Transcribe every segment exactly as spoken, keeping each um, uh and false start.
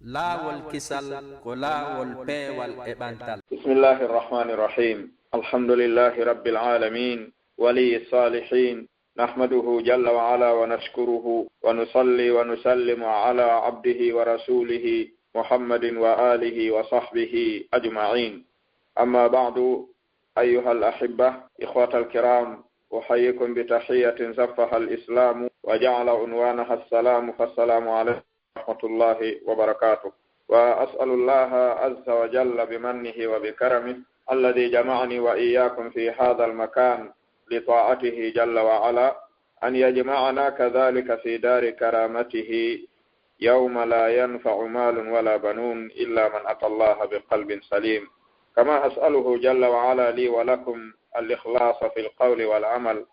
Laawol kisal ko laawol peewal e ɓantal. بسم الله الرحمن الرحيم. الحمد لله رب العالمين، ولي الصالحين. نحمده جل وعلا ونشكره، ونصلي ونسلم على عبده ورسوله محمد وآله وصحبه أجمعين. أما بعد، أيها الأحبة، إخوة الكرام، أحييكم بتحية زفها الإسلام وجعل عنوانها السلام، فالسلام عليكم ورحمة الله وبركاته. وأسأل الله عز وجل بمنه وبكرمه الذي جمعني وإياكم في هذا المكان لطاعته جل وعلا أن يجمعنا كذلك في دار كرامته يوم لا ينفع مال ولا بنون إلا من أتى الله بقلب سليم. كما أسأله جل وعلا لي ولكم الإخلاص في القول والعمل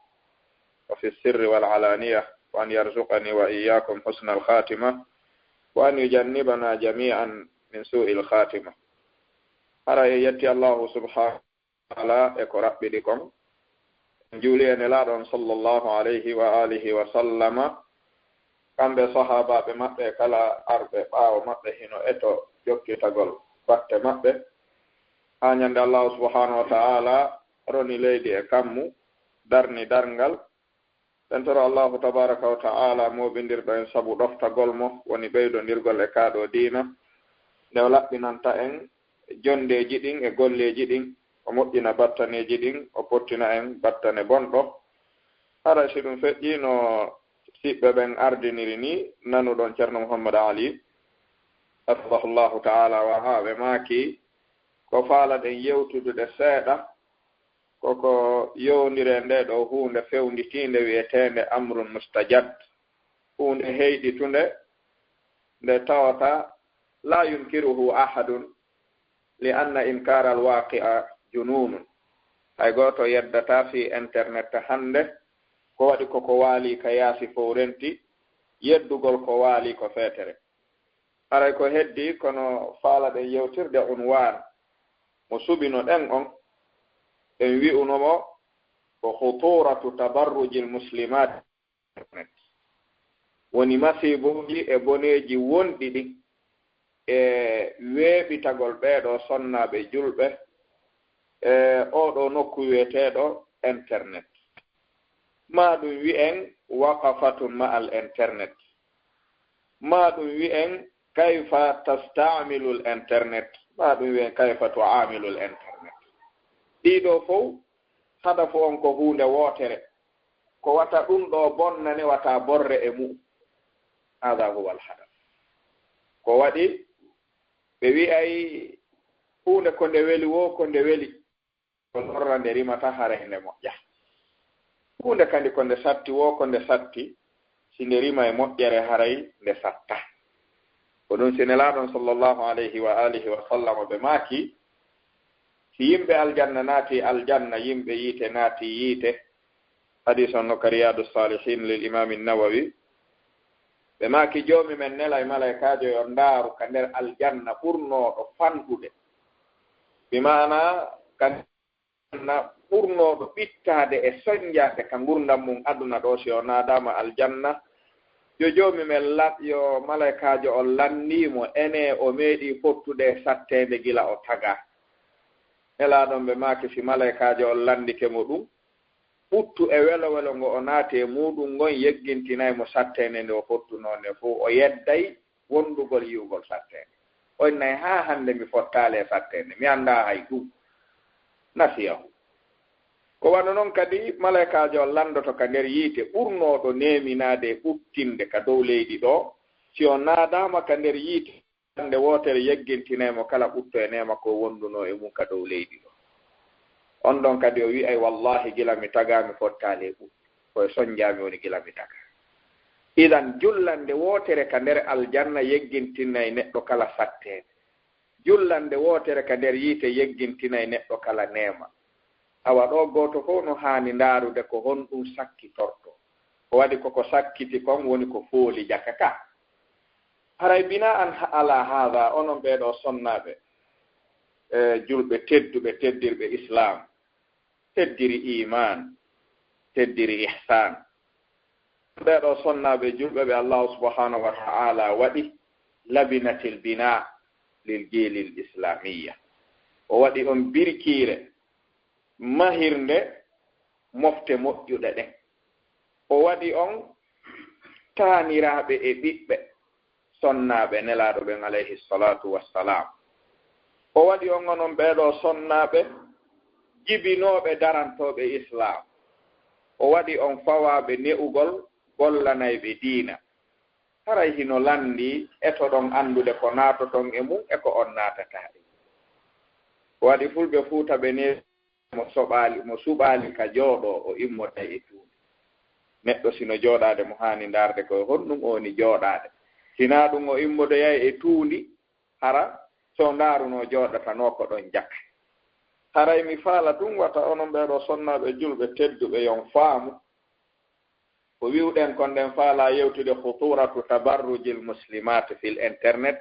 وفي السر والعلانية، وأن يرزقني وإياكم حسن الخاتمة، وأن يجنبنا جميعا من سوء الخاتمة. Hara en yetti Allahu subhanahu wa ta'ala e ko raɓɓiɗi kon. En juuli e Nelaaɗo on sallallahu alayhi wa alihi wa sallama, kamɓe sahaabaaɓe maɓɓe e kala arɓe ɓaawo maɓɓe hino eto jokkitagol batte maɓɓe, haa ñande Allahu subhanahu wa ta'ala roni leydi e kammu, darni darngal. Ɗen toro Allahu tabaraka wa ta'ala mooɓindirɗo en sabu ɗoftagol mo, woni ɓeydondirgol e kaa ɗoo diina, nde o laɓɓinanta en jondeeji ɗin e golleeji ɗin, o moƴƴina battaneeji ɗin, o pottina en battane bonɗo. Haray si ɗum feƴƴii no siɓɓe ɓen ardiniri nii, nanuɗon Ceerno Muhammad Ali, hafidahullahu ta'ala wa haa ɓe maaki, ko faalaɗen yewtudude seeɗa, ko ko yowndire ndee ɗoo huunde fewnditiinde wi'eteende amrun mustajad, huunde heyɗitunde nde tawata laa yunkiruhu ahadun, li anna inkaara alwaaqi'a junuunun. Hay gooto yeddataa fii internet hannde ko waɗi ko ko waalii ka yaasi fow renti, yeddugol ko waalii ko feetere. Haray ko heddii kono faalaɗen yewtirde unwaan mo suɓinoɗen on, en wi'uno mo ko khutuuratu tabarrujil muslimaat. Woni masiibooji e boneeji wonɗi ɗin e weeɓitagol ɓee ɗoo sonnaaɓe julɓe e oo ɗoo nokku wi'eteeɗo internet. Maa ɗum wi'en waqafatun ma'al internet. Maa ɗum wi'en kayfa tasta'milul internet. Maa ɗum wi'en kayfa tu'amilul internet. Ɗii ɗoo fow, hadafu on ko huunde wootere. Ko wata ɗum ɗoo bonnane wata borre e mu'um. Hada huwa al hadaf. Ko waɗi ɓe wi'ay huunde ko nde weli woo ko nde weli, ko lorra nde rimata haray nde moƴƴa. Huunde kadi ko nde satti woo ko nde satti, si nde rima e moƴƴere haray nde satta. Ko ɗum si Nelaaɗo on sallallahu alayhi wa alihi wa sallam ɓe maaki, si yimɓe aljanna naati aljanna, yimɓe yiite naati yiite. Hadiis on no ka Riyaadu Saalihiin lil Imaami Nawawi. Ɓe maaki, Joomi men nelay malaykaajo yo ndaaru ka nder aljanna ɓurnooɗo fanɗude. Bi maanaa ka na ɓurnooɗo ɓittaade e soñjaade ka ngurndan mum aduna ɗoo, si o naadaama aljanna, yo Joomi men la-, yo malaykaajo on lanndii mo, enee o meeɗii fottude e satteende gila o tagaa? Nelaaɗo on ɓe maaki, si malaykaajo on lanndike mo ɗum, ɓuttu e welo-welo ngo o naati e muuɗum ngon yeggintinay mo satteende nde o fottunoo ndee fow, o yedday wondugol yi'ugol satteende. O innay, haa hannde mi fottaali e satteende, mi anndaa hay ɗum. Nasiyahu. Ko wano non kadi malaykaajo on lanndoto ka nder yiite ɓurnooɗo neeminaade e ɓuttinde ka dow leydi ɗoo, si o naadaama ka nder yiite nde wootere yeggintinay mo kala ɓutto e neema ko wondunoo e mum ka dow leydi ɗoo. On ɗon kadi o wi'ay, Wallaahi, gila mi tagaa mi fottaali e ɓuttu, ko e soñjaa mi woni gila mi tagaa. Idan, jullande wootere ka nder aljanna yeggintinay neɗɗo kala satteende. Jullande wootere ka nder yiite yeggintinay neɗɗo kala neema. Awa ɗoo gooto fow no haani ndaarude ko honɗum sakkitortoo. Ko waɗi ko ko sakkiti kon woni ko fooli jaka ka. Haray bina'an ha-, alaa haada, onon ɓee ɗoo sonnaaɓe, e, julɓe tedduɓe, teddirɓe Islaam, teddiri iimaan, teddiri ihsaan. Ɓee ɗoo sonnaaɓe julɓe ɓe Allaahu subhaanahu wa ta'aalaa waɗi labinatil bina lil jiilil islamiya. O waɗi on birkiire mahirnde mofte moƴƴuɗe ɗen. O waɗi on taaniraaɓe e ɓiɓɓe sonnaaɓe Nelaaɗo ɓen, alayhi salatu wassalam. O waɗi on onon ɓeeɗo sonnaaɓe jibinooɓe darantooɓe Islaam. O waɗi on fawaaɓe ne'ugol gollanayɓe diina. Haray hino lanndii etoɗon anndude ko naatoton e mun e ko on naatataa e mun. O waɗi Fulɓe Fuuta ɓe ne mo soɓaali, mo suɓaali ka jooɗoo, o immoday e tuundi. Neɗɗo sino jooɗaade mo haani ndaarde ko e honɗum o woni jooɗaade. Sinaa ɗum o immodoyay e tuundi, hara so ndaarunoo jooɗatanoo ko ɗon jaka. Haray mi faala tun wata onon ɓeeɗo sonnaaɓe julɓe tedduɓe yon faamu ko wi'uɗen kon ɗen faala yewtude khuturatu tabarrujil muslimat fil internet.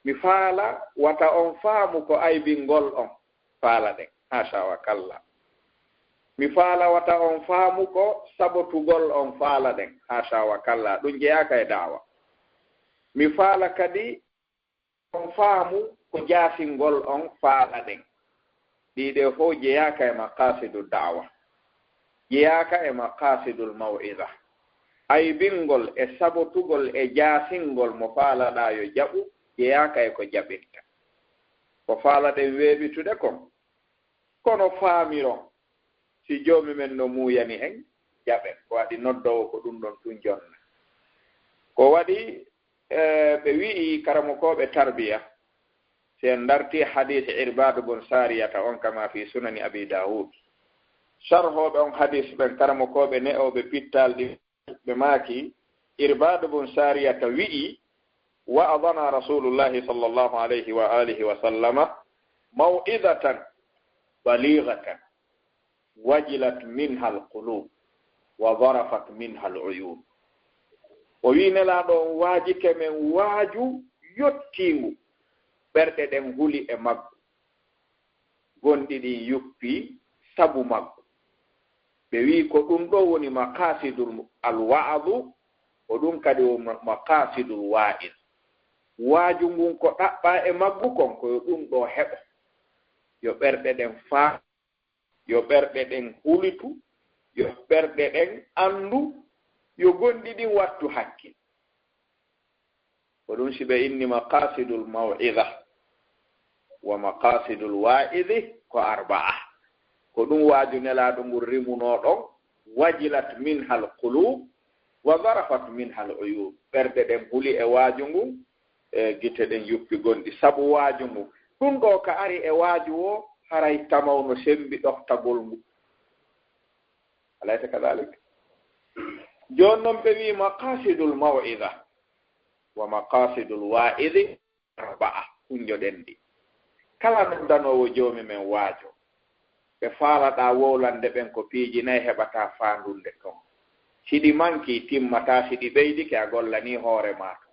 Mi faala wata on faamu ko aybingol on faala ɗen. Hasha wa kalla. Mi faala wata on faamu ko sabotugol on faala ɗen. Hasha wa kalla. Ɗum jeyaaka e da'wa. Mi faala kadi on faamu ko jaasingol on faala ɗen. Ɗii ɗe fow jeyaaka e maqasidu da'wa. Jeyaaka e maqasidul maw'iza. Aybingol e sabotugol e jaasingol mo faalaɗaa yo jaɓu, jeyaaka e ko jaɓinta. Ko faalaɗen weeɓitude kon, kono faamiron, si Joomi men no muuyani en, jaɓen. Ko waɗi noddoowo ko ɗum ɗon tun jonna. Ko waɗi, eh, ɓe wi'i karamokooɓe tarbiya, si en darti hadis Irbadu bun Sariyata on kama fi sunani Abi Dawud. Sarhooɓe on hadis ɓen karamokooɓe ne'ooɓe pittal ɗi ɓe maaki, Irbadu bun Sariyata wi'i, wa'adana Rasulullahi sallallahu alayhi wa alihi wa sallama maw'izatan balighatan wajilat minha alqulub wa zarafat minha aluyun. O wi'i Nelaaɗo on waajike men waaju yottiingu, ɓerɗe ɗen huli e maggu, gonɗi ɗin yuppi sabu maggu. Ɓe wi'i ko ɗum ɗo woni maqasidul alwa'adu, ko ɗum kadi woni maqasidul wa'iz. Waaju ngun ko ɗaɓɓaa e maggu kon, ko yo ɗum ɗo heɓo. Yo ɓerɗe ɗen faa-, yo ɓerɗe ɗen hulitu, yo ɓerɗe ɗen anndu, yo gonɗi ɗin wattu hakkil. Ko ɗum si ɓe inni maqasidul maw'iza wa maqasidul wa'izi ko arba'a. Ko ɗum waaju Nelaaɗo ngun rimunoo ɗon, wajilat minhal qulub wa zarafat minhal uyun. Ɓerɗe ɗen huli e waaju ngun, e gite ɗen yuppi gonɗi sabu waaju ngun. Ɗum ɗo ka ari e waaju o, haray tamaw no sembi ɗoftagol ngu. Alaysa kadalik? Jooni non ɓe wi'i maqasidul maw'iza wa maqasidul wa'izi arba'a, hunjoɗen ɗi. Kala noddanoowo Joomi men waajo, ɓe faalaɗaa wowlande ɓen ko piiji nay heɓataa faandunde ton. Si ɗi mankii, timmataa, si ɗi ɓeydike, a gollanii hoore maa ton.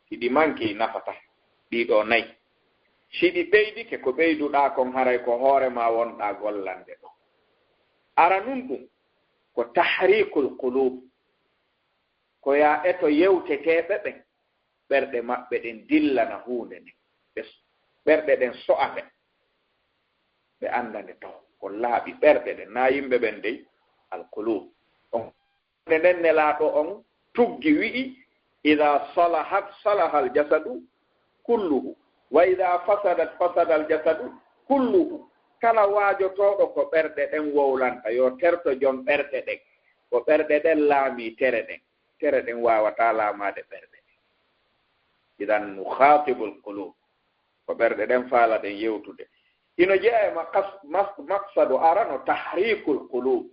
Si ɗi mankii, nafataa. Ɗii ɗoo nay. Si ɗi ɓeydike, ko ɓeyduɗaa kon haray ko hoore maa wonɗaa gollande ɗon. Aranun ɗum ko tahrikul qulub, ko yaa eto yewteteeɓe ɓen, ɓerɗe maɓɓe ɗen dillana huunde nden. Ɓe s-, ɓerɗe ɗen so'ate, ɓe annda nde taw ko laaɓi ɓerɗe ɗen, naa yimɓe ɓen dey, alqulub. On, nde nden Nelaaɗo on tuggi wi'i, "Idaa salahat salahal jasadu kulluhu, wa idaa fasadat fasadal jasadu kulluhu." Kala waajotooɗo ko ɓerɗe ɗen wowlanta, yo terto jom ɓerɗe ɗen. Ko ɓerɗe ɗen laamii tere ɗen. Tere ɗen waawataa laamaade ɓerɗe ɗen. Idan nukhatibul qulub. Ko ɓerɗe ɗen faalaɗen yewtude. Hino jeyaa e maqas-, mas-, maqsadu arano tahrikul qulub.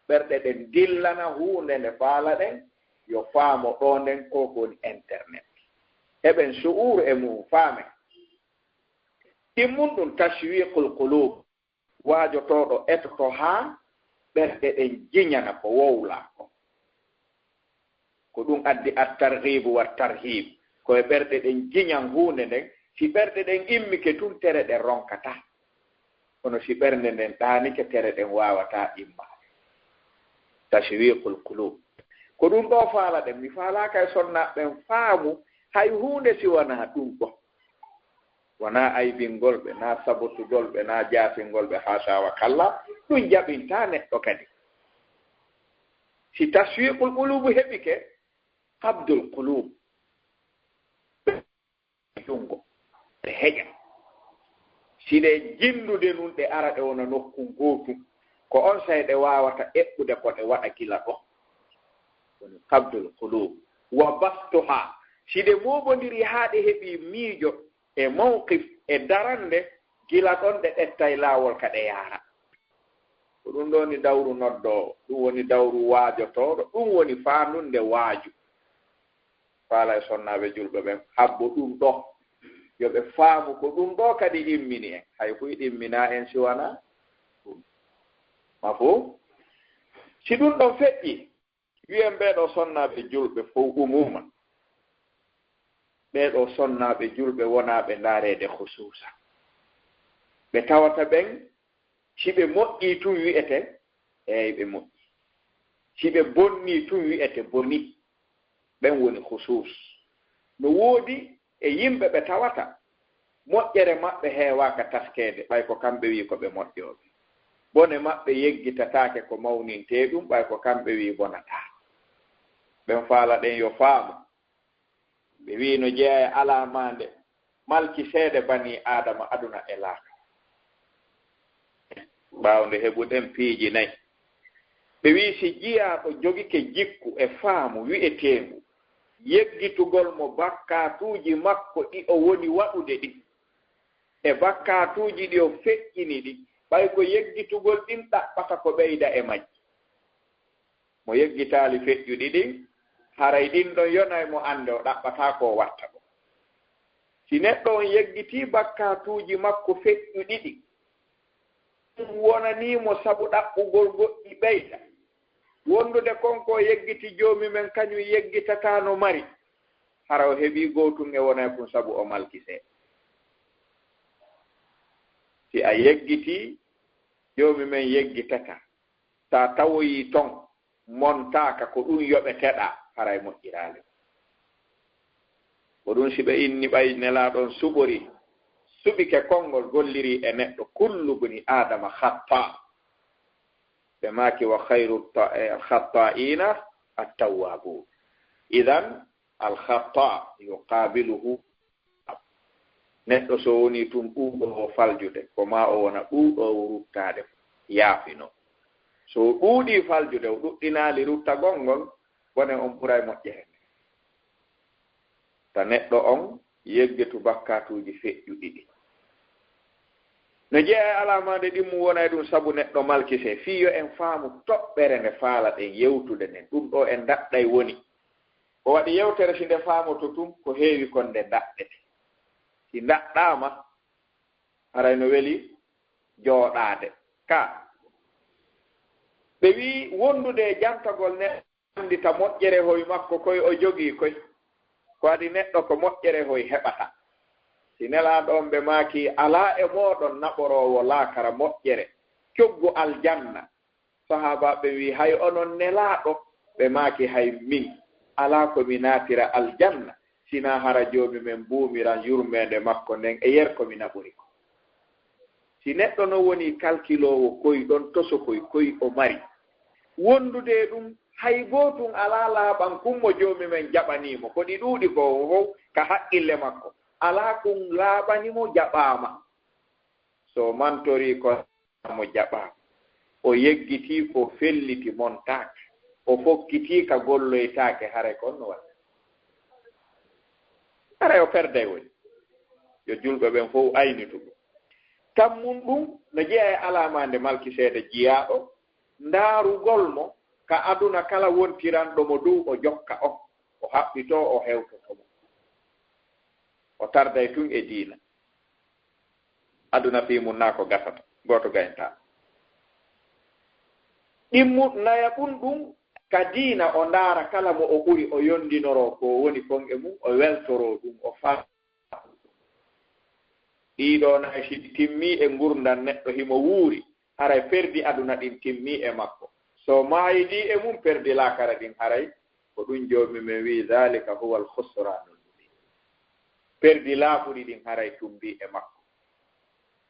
Ɓerɗe ɗen dillana huunde nde faalaɗen, yo faamo ɗo nden ko ko woni internet. Heɓen su'ur e mum faamen. Ɗimmun ɗum tashwiqul qulub. Waajotooɗo etoto haa ɓerɗe ɗen jiñana ko wowlaa kon. Ko ɗum addi at-targhibu wat-tarhib. Ko e ɓerɗe ɗen jiñan huunde nden, si ɓerɗe ɗen immike tun, tere ɗen ronkataa. Kono si ɓernde nden ɗaanike, tere ɗen waawataa immaade. Tashwiqul qulub. Ko ɗum ɗo faalaɗen. Mi faalaaka e sonnaaɓe ɓen faamu Hay huunde si wanaa ɗum ɗo. Wanaa aybingol ɓe, naa sabotugol ɓe, naa jaasingol ɓe, haasha wa kalla, ɗum jaɓintaa neɗɗo kadi. Si taswiqul qulubu heɓike, qabdul qulub. Junngo, ɗe heƴa. Si ɗe jinndude nun, ɗe ara ɗe wona nokku gootu, ko on say ɗe waawata eɓɓude ko ɗe waɗa gila ɗo. Woni qabdul qulub. Wa bastuha. Si ɗe mooɓondiri haa ɗe heɓi miijo e mawqif e darande, gila ɗon ɗe ƴettay laawol ka ɗe yaara. Ko ɗum ɗo woni dawru noddoowo, ɗum woni dawru waajotooɗo, ɗum woni faandunde waaju. Faala e sonnaaɓe julɓe ɓen, habbo ɗum ɗo, yo ɓe faamu ko ɗum ɗo kadi immini en. Hay huy ɗimmina en si wanaa ɗum. Mafhum? Si ɗum ɗon feƴƴi, wi'en ɓee ɗo sonnaaɓe julɓe fow umuuma. Ɓee ɗo sonnaaɓe julɓe wonaaɓe ndaareede khusuusa. Ɓe tawata ɓen, si ɓe moƴƴii tun wi'ete, eey, ɓe moƴƴi. Si ɓe bonnii tun wi'ete boni. Ɓen woni khusuus. No woodi e yimɓe ɓe tawata moƴƴere maɓɓe heewaaka taskeede, ɓay ko kamɓe wi'i ko ɓe moƴƴooɓe. Bone maɓɓe yeggitataake ko mawnintee ɗum, ɓay ko kamɓe wi'i bonataa. Ɓen faala ɗen yo faamu. Ɓe wi'i no jeyaa e alaa maande malki seede banii Aadama aduna e laaka. Ɓaawo nde heɓuɗen piiji nay, ɓe wi'i si jiyaaɗo jogike jikku e faamu wi'eteengu, yeggitugol mo bakkaatuuji makko ɗi o woni waɗude ɗin, e bakkaatuuji ɗi o feƴƴini ɗin, ɓay ko yeggitugol ɗin ɗaɓɓata ko ɓeyda e majji. Mo yeggitaali feƴƴuɗi ɗin, haray ɗin ɗon yonay mo annde o ɗaɓɓataa ko o watta ɗon. Si neɗɗo on yeggitii bakkaatuuji makko feƴƴuɗi ɗin, ɗum wonanii mo sabu ɗaɓɓugol goɗɗi ɓeyda. Wondude kon ko o yeggiti Joomi men, kañum yeggitataa no mari. Hara o heɓii gootun e wonay kun sabu o malki seeɗa. Si a yeggitii, Joomi men yeggitataa. Si a tawoyii ton, montaaka ko ɗum yoɓeteɗaa, haray moƴƴiraali. Ko ɗum si ɓe inni ɓay Nelaaɗo on suɓori, suɓike konngol, golliri e neɗɗo, kullu bni Aadama khatta. Ɓe maaki, wa khayru ta-, eh, khatta'ina at-tawwabun. Idan, al-khatta yuqabiluhu. Neɗɗo so woni tun ɗuuɗoowo faljude, ko maa o wona ɗuuɗoowo ruttaade, yaafino. So o ɗuuɗii faljude, o ɗuɗɗinaali ruttagol ngol, bone on ɓuray moƴƴere nden. Ta neɗɗo on yeggetu bakkaatuuji feƴƴuɗi ɗin. No jeyaa e alaamaande ɗin, mum wona e ɗum sabu neɗɗo malkisee, fii yo en faamu toɓɓere nde faalaɗen yewtude nden. Ɗum ɗoo en daɗɗay woni. Ko waɗi yewtere, si nde faamoto tun, ko heewi kon nde daɗɗete. Si daɗɗaama, haray no weli jooɗaade. Ka ɓe wi'i wondude e jantagol neɗɗo anndita moƴƴere hoy makko koy o jogii koy. Ko waɗi neɗɗo ko moƴƴere hoy heɓata. Si Nelaaɗo on ɓe maaki, alaa e mooɗon naɓoroowo laakara moƴƴere, coggu aljanna. Sahaabaaɓe ɓen wi'i, hay onon Nelaaɗo? Ɓe maaki, hay min, alaa ko mi naatira aljanna, sinaa hara Joomi men buumiran yurmeende makko nden e yer ko mi naɓori kon. Si neɗɗo non woni kalkiloowo koy, ɗon tosokoy koy o mari, wondude e ɗum, hay gootun alaa laaɓan kun mo Joomi men jaɓanii mo. Ko ɗi ɗuuɗi ko fow ka haqqille makko, alaa kun laaɓani mo jaɓaama. So mantorii ko mo jaɓaama, o yeggitii ko felliti montaake, o fokkitii ka golloytaake, haray ko on no waɗa. Haray o perday woni. Yo julɓe ɓen fow aynitu ɗum. Tammun ɗum no jeyaa e alaamaande malkiseede jiyaaɗo, ndaarugol mo ka aduna kala wontiranɗo mo dow o jokka on, o haɓɓitoo, o hewtoto mo. O tarday tun e diina. Aduna fii mun naa ko gasata, gooto gayntaa. Ɗimmu naya ɓun ɗun ka diina, o ndaara kala mo o ɓuri, o yondinoroo ko woni kon e mun, o weltoroo ɗun, o faa. Ɗii ɗoo nay si ɗi timmii e ngurndan neɗɗo himo wuuri, haray perdi aduna ɗin timmii e makko. So maayidii e mun, perdi laakara ɗin, haray ko ɗun Joomi men wi'i, "Dhalika huwal khusranul mubin." perdi laaɓuɗi ɗin haray tumbii e makko.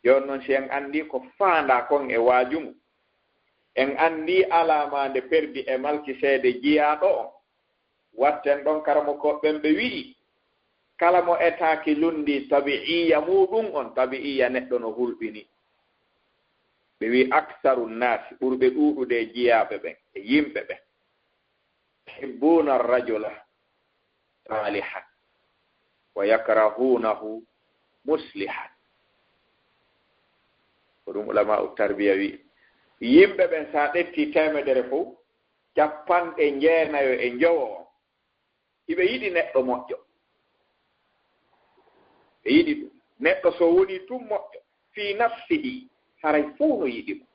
Jooni non, si en anndii ko faandaa kon e waaju ngun, en anndii alaama nde perdi e malki seede jiyaaɗo on, watten ɗon karamokooɓe ɓen ɓe wi'i, kala mo etaaki lunndii tabi'iyya muuɗum on, tabi'iyya neɗɗo no hulɓinii. Ɓe wi'i, aktharu nnaasi, ɓurɓe ɗuuɗude e jiyaaɓe ɓen, e yimɓe ɓen, yuhibbuuna rajula saalihan wa yakrahuunahu muslihan. Ko ɗum ulamaa'u tarbiya wi'i. Yimɓe ɓen, so a ƴettii teemedere fow, cappanɗe jeenayo e njowo on, hiɓe yiɗi neɗɗo moƴƴo. Ɓe yiɗi ɗum. Neɗɗo so wonii tun moƴƴo, fii nafsihi, haray fow no yiɗi mo.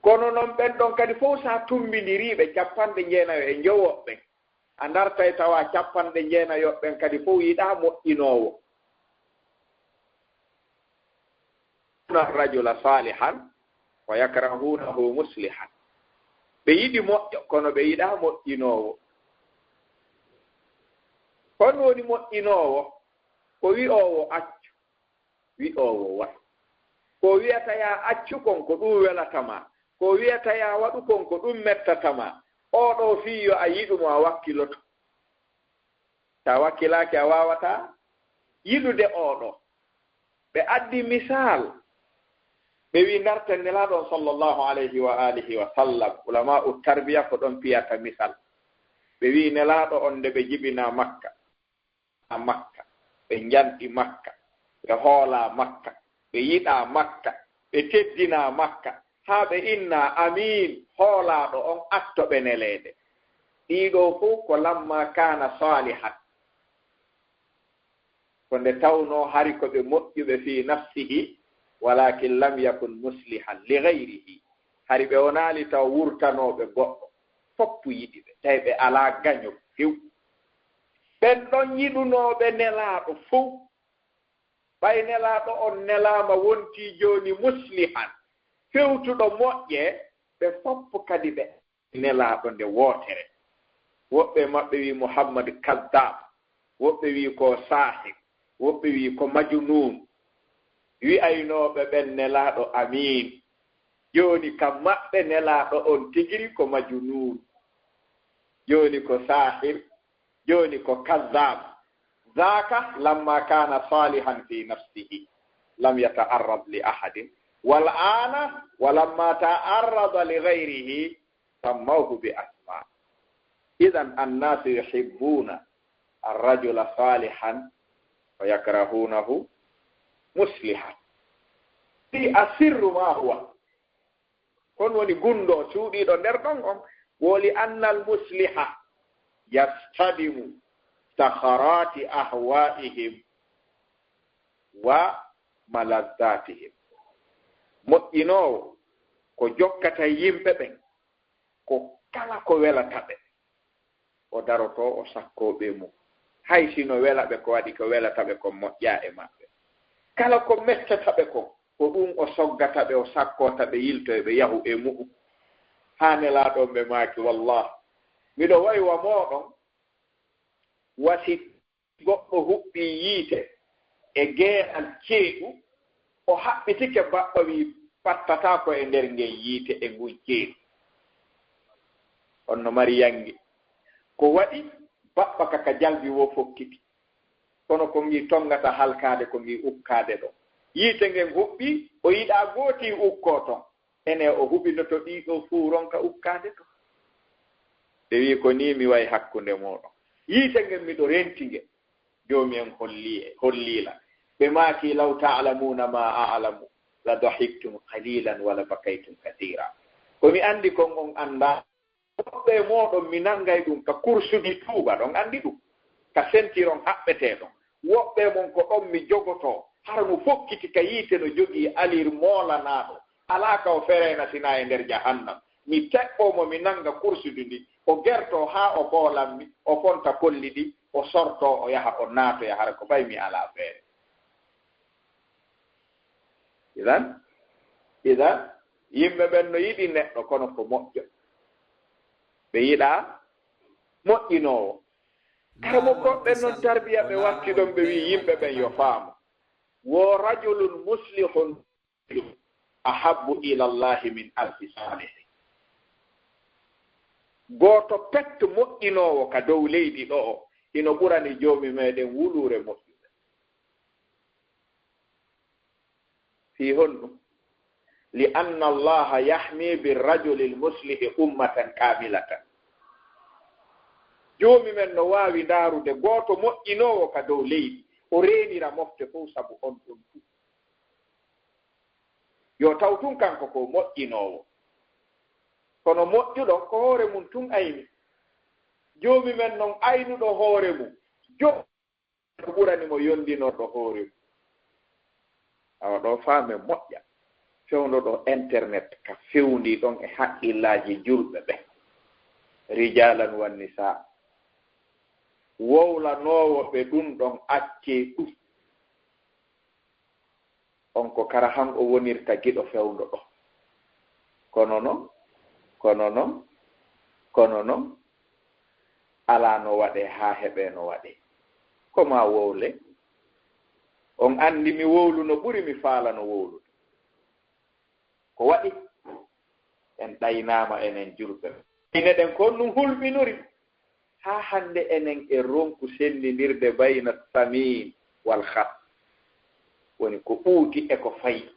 Kono non ɓen ɗon kadi fow, so a tumbindirii ɓe, cappanɗe jeenayo e njowo ɓen, a ndartay tawa cappanɗe jeenayo ɓen kadi fow yiɗaa moƴƴinoowo. Rajula saalihan wa yakrahuunahu muslihan. Ɓe yiɗi moƴƴo, kono ɓe yiɗaa moƴƴinoowo. Honɗum woni moƴƴinoowo? Ko wi'oowo accu, wi'oowo waɗu. Ko wi'ata yaa accu kon, ko ɗum welata ma. Ko wi'ata yaa waɗu kon, ko ɗum mettata ma. Oo ɗoo fii yo a yiɗu mo, a wakkiloto. Si a wakkilaaki, a waawataa yiɗude oo ɗoo. Ɓe addi misaal. Ɓe wi'i, ndarten Nelaaɗo on sallallahu alayhi wa alihi wa sallam. Ulamaa'u tarbiya ko ɗon piyata misal. Ɓe wi'i, Nelaaɗo on, nde ɓe jibinaa Makka, a Makka, ɓe njanɗi Makka, ɓe hoolaa Makka, ɓe yiɗaa Makka, ɓe teddinaa Makka, haa ɓe innaa amiin, hoolaaɗo on, atto ɓe neleede. Ɗii ɗoo fow ko lamma kaana saalihan. Ko nde tawnoo hari ko ɓe moƴƴuɓe fii nafsihi, walaakin lam yakun muslihan li gayrihi. Hari ɓe wonaali taw wurtanooɓe goɗɗo. Foppu yiɗi ɓe, tawi ɓe alaa gaño few. Ɓen ɗon yiɗunooɓe Nelaaɗo fow. Ɓay Nelaaɗo on nelaama wontii jooni muslihan, fewtuɗo moƴƴe, ɓe foppu kadi ɓe Nelaaɗo nde wootere. Woɓɓe maɓɓe wi'i Muhammad Kazzab, woɓɓe wi'i ko saahir, woɓɓe wi'i ko majunuun. Wi'aynooɓe ɓen Nelaaɗo amiin. Jooni ka maɓɓe Nelaaɗo on tigiri ko majunuun. Jooni ko saahir, jooni ko kazzab. Zaaka lamma kaana saalihan fi nafsihi, lam yata'arrad li ahadin. Wal aana, wa lamma ta'arrada li gayrihi, sammawhu bi asma. Idan annaasu yuhibbuuna arrajula saalihan wa yakrahuunahu muslihan. Fi asirru ma huwa. Kon woni gunndoo cuuɗiiɗo nder ɗon on, woo li annal musliha yastadimu sakharaati ahwaa'ihim wa malazzaatihim. Moƴƴinoowo ko jokkata yimɓe ɓen, ko kala ko welata ɓe, o darotoo, o sakkoo ɓe mum. Hay si no wela ɓe, ko waɗi ko welata ɓe kon moƴƴaa e maɓɓe. Kala ko mettata ɓe kon, ko ɗum o soggata ɓe, o sakkoota ɓe, yiltoya ɓe, yahu e mu'um. Haa Nelaaɗo on ɓe maaki, wallah, miɗo wa'i wa mooɗon, wa si goɗɗo huɓɓii yiite e geeɗal ceeɗu, o haɓɓitike, baɓɓa wi'i, pattataa ko e nder ngen yiite e ngun ceeɗu. On no mari yannge. Ko waɗi baɓɓa ka, ka jalbi woo fokkiti. Kono ko ngi tonngata halkaade, ko ngi ukkaade ɗon. Yiite ngen huɓɓii, o yiɗaa gootii ukkoo ton. Ene o huɓinoto ɗii ɗoo fuu ronka ukkaade ton. Ɓe wi'i, ko nii mi wa'i hakkunde mooɗon. Yiite ngen miɗo renti nge. Joomi en holli, hollii la. Ɓe maaki, law ta'lamuuna maa a'lamu, la dahiktum qaliilan wa la bakaytum kasiira. Ko mi anndi kon on anndaa. Woɓɓe e mooɗon mi nanngay ɗum ka kursuɗi tuuba, ɗon anndi ɗum. Ka sentiron haɓɓeteeɗon. Woɓɓe e mon ko ɗon mi jogotoo, hara mo fokkiti ka yiite no jogii alir moolanaaɗo. Alaa ka o fereena sinaa e nder jahannam. Mi teɓɓoo mo, mi nannga kursuɗi ndi, o gertoo haa o boolammi, o fonta kolli ɗi, o sortoo, o yaha, o naatoya, hara ko ɓay mi alaa feere. Idan, idan, yimɓe ɓen no yiɗi neɗɗo, kono ko moƴƴo. Ɓe yiɗaa moƴƴinoowo. Kara mo goɗɓe non tarbiya ɓe watti ɗon, ɓe wi yimɓe ɓen yo faamu. Wo rajulun muslihun ahabbu ila Allahi min alfi salih. Gooto petto moƴƴinoowo ka dow leydi ɗo'o, hino ɓurani Joomi meɗen wuluure moƴƴuɓe. Fii honɗum? Li anna Allaha yahmi bir rajulil muslihi ummatan kamilatan. Joomi men no waawi ndaarude gooto moƴƴinoowo ka dow leydi, o reenira mofte fow sabu on ɗon tun. Yo taw tun kanko ko moƴƴinoowo. Kono moƴƴuɗo ko hoore mun tun ayni. Joomi men non aynuɗo hoore mun. Jo- ko ɓurani mo yondinorɗo hoore mum. Awa ɗo faamen moƴƴa, fewndo ɗo internet ka fewndi ɗon e haqqillaaji julɓe ɓe, rijalan wan nisaa. Wowlanoowo ɓe ɗum ɗon accee ɗum. On ko kara han o wonirta giɗo fewndo ɗo. Kono non, kono non, kono non, alaa no waɗee haa heɓee no waɗee. Ko maa wowle. On anndi mi wowlu no ɓuri mi faala no wowlude. Ko waɗi? En ɗaynaama enen julɓe. Ine ɗen ko ɗum hulɓinori. Haa hannde enen e ronku senndindirde bayna samin wal khas. Woni ko ɓuuti e ko fayi.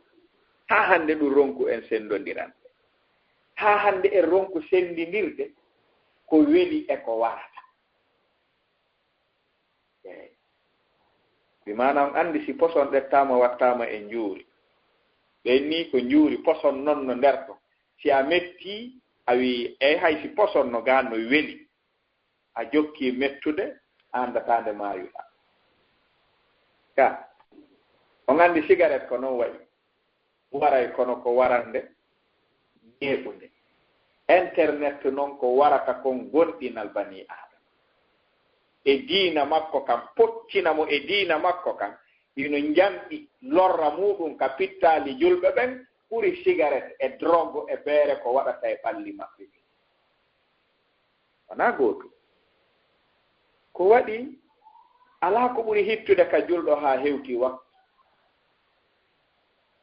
Haa hannde ɗum ronku en senndondirande. Haa hannde en ronku senndindirde ko weli e ko warata. Eey. Bi maana on anndi si poson ɗettaama wattaama e njuuri. Ɓen ni ko njuuri poson non no nder ton. Si a metti, a wi, eey hay si poson no gaan no weli. A jokki mettude, a anndataa nde maayuɗaa. Ka, on anndi sigaret ko non wayi. Waray kono ko warande neeɓunde. Internet non ko warata kon gonɗinal banii Aadama. E diina makko kan, poccina mo e diina makko kan, hino njanɗi lorra muuɗum ka pittaali julɓe ɓen ɓuri sigaret e drogue e beere ko waɗata e ɓalli maɓɓe ɗin. Wanaa gootum. Ko waɗi, alaa ko ɓuri hittude ka julɗo haa hewti waktu.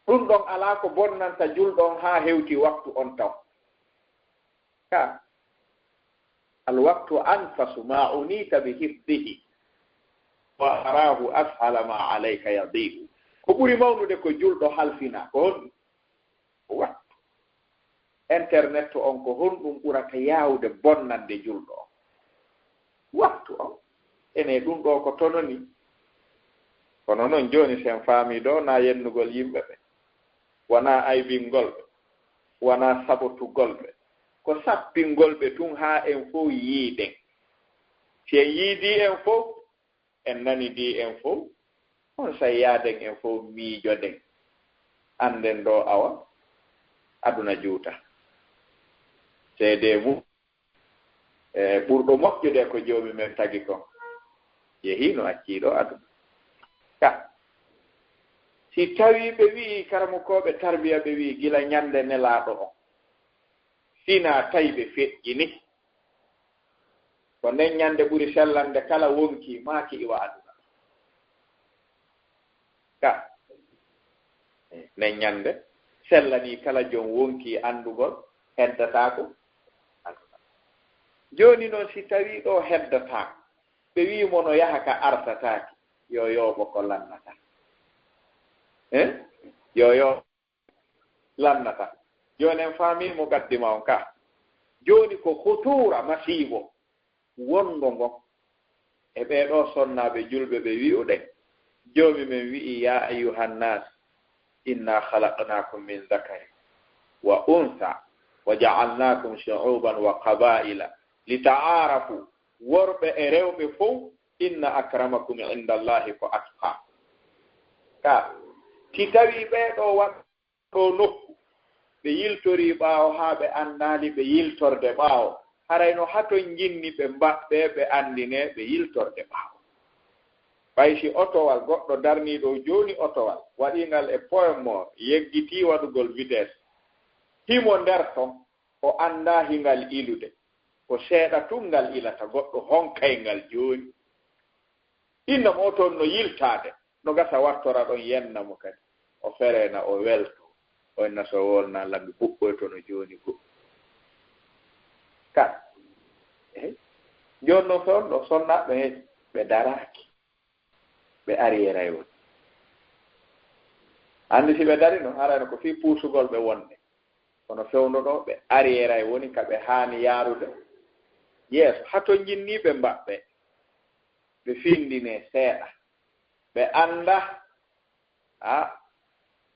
Ɗum ɗon alaa ko bonnanta julɗo on haa hewti waktu on taw. Ka, al waktu anfasu ma unita bi hifdihi, wa arahu ashala ma alayka yadi'u. Ko ɓuri mawnude ko julɗo halfina, ko honɗum? Waktu. Internet on ko honɗum ɓurata yaawde bonnande julɗo on? Waktu on. Ene ɗum ɗo ko tono ni. Kono non jooni sen faami ɗo na yennugol yimɓe ɓe. Wona aybingol ɓe. Wona sabotugol ɓe. Ko sappingol ɓe tun haa en fow yiiden. Si en yiidii en fow, en nanidii en fow, on say yaaden en fow miijoden. Annden ɗo awa, aduna juuta. Seedee mum, e, ɓurɗo moƴƴude ko Joomi men tagi kon, yehii no accii ɗo aduna. Ka, si tawii ɓe wi'i, karamokooɓe tarbiya ɓe wi'i, gila ñande Nelaaɗo on, finaa tawi ɓe feƴƴini. Ko nden ñande ɓuri sellande kala wonki maaki iwa aduna. Ka, nden ñande sellanii kala jom wonki anndugol heddataako aduna. Jooni non, si tawii ɗo heddataako, ɓe wi'i mo no yaha ka artataaki, yo yooɓo ko lannata. Eh? Yo yooɓo lannata. Jooni en faamii mo gaddima on ka. Jooni ko hutuura masiibo wongo ngo e ɓee ɗoo sonnaaɓe julɓe ɓe wi'uɗen, Joomi men wi'i, "Ya ayyuhan nas, inna khalaqnakum min dhakarin wa untha wa ja'alnakum shu'uban wa qaba'ila li ta'arafu." Worɓe e rewɓe fow, "Inna akramakum indallahi ko atqakum." Ka, si tawii ɓee ɗoo waɗ- ɗo nokku, ɓe yiltorii ɓaawo haa ɓe anndaali ɓe yiltorde ɓaawo. Haray no haton njinni ɓe mbaɗɓee, ɓe anndinee ɓe yiltorde ɓaawo. Ɓay si otowal, goɗɗo darnii ɗo jooni otowal, waɗii ngal e point mort, yeggitii waɗugol vitesse. Himo nder ton, o anndaa hingal ilude. Ko seeɗa tun ngal ilata, goɗɗo honkay ngal jooni. Inna mo toon no yiltaade, no gasa wartora ɗon yenna mo kadi. O ferena, o welto, o inna so wolna lambi buɓɓoyto no jooni go. Kan. Eh? Jooni noon fewndo ɗo sonnaaɓe heen, ɓe daraaki. Ɓe ari e raywol. Anndi si ɓe darino, harayno ko fii puusugol ɓe wonde. Kono fewndo ɗo, ɓe ari e ray woni ka ɓe haani yaarude yeeso. Hato njinni ɓe mbaɓɓe. Ɓe findine seeɗa. Ɓe annda. A,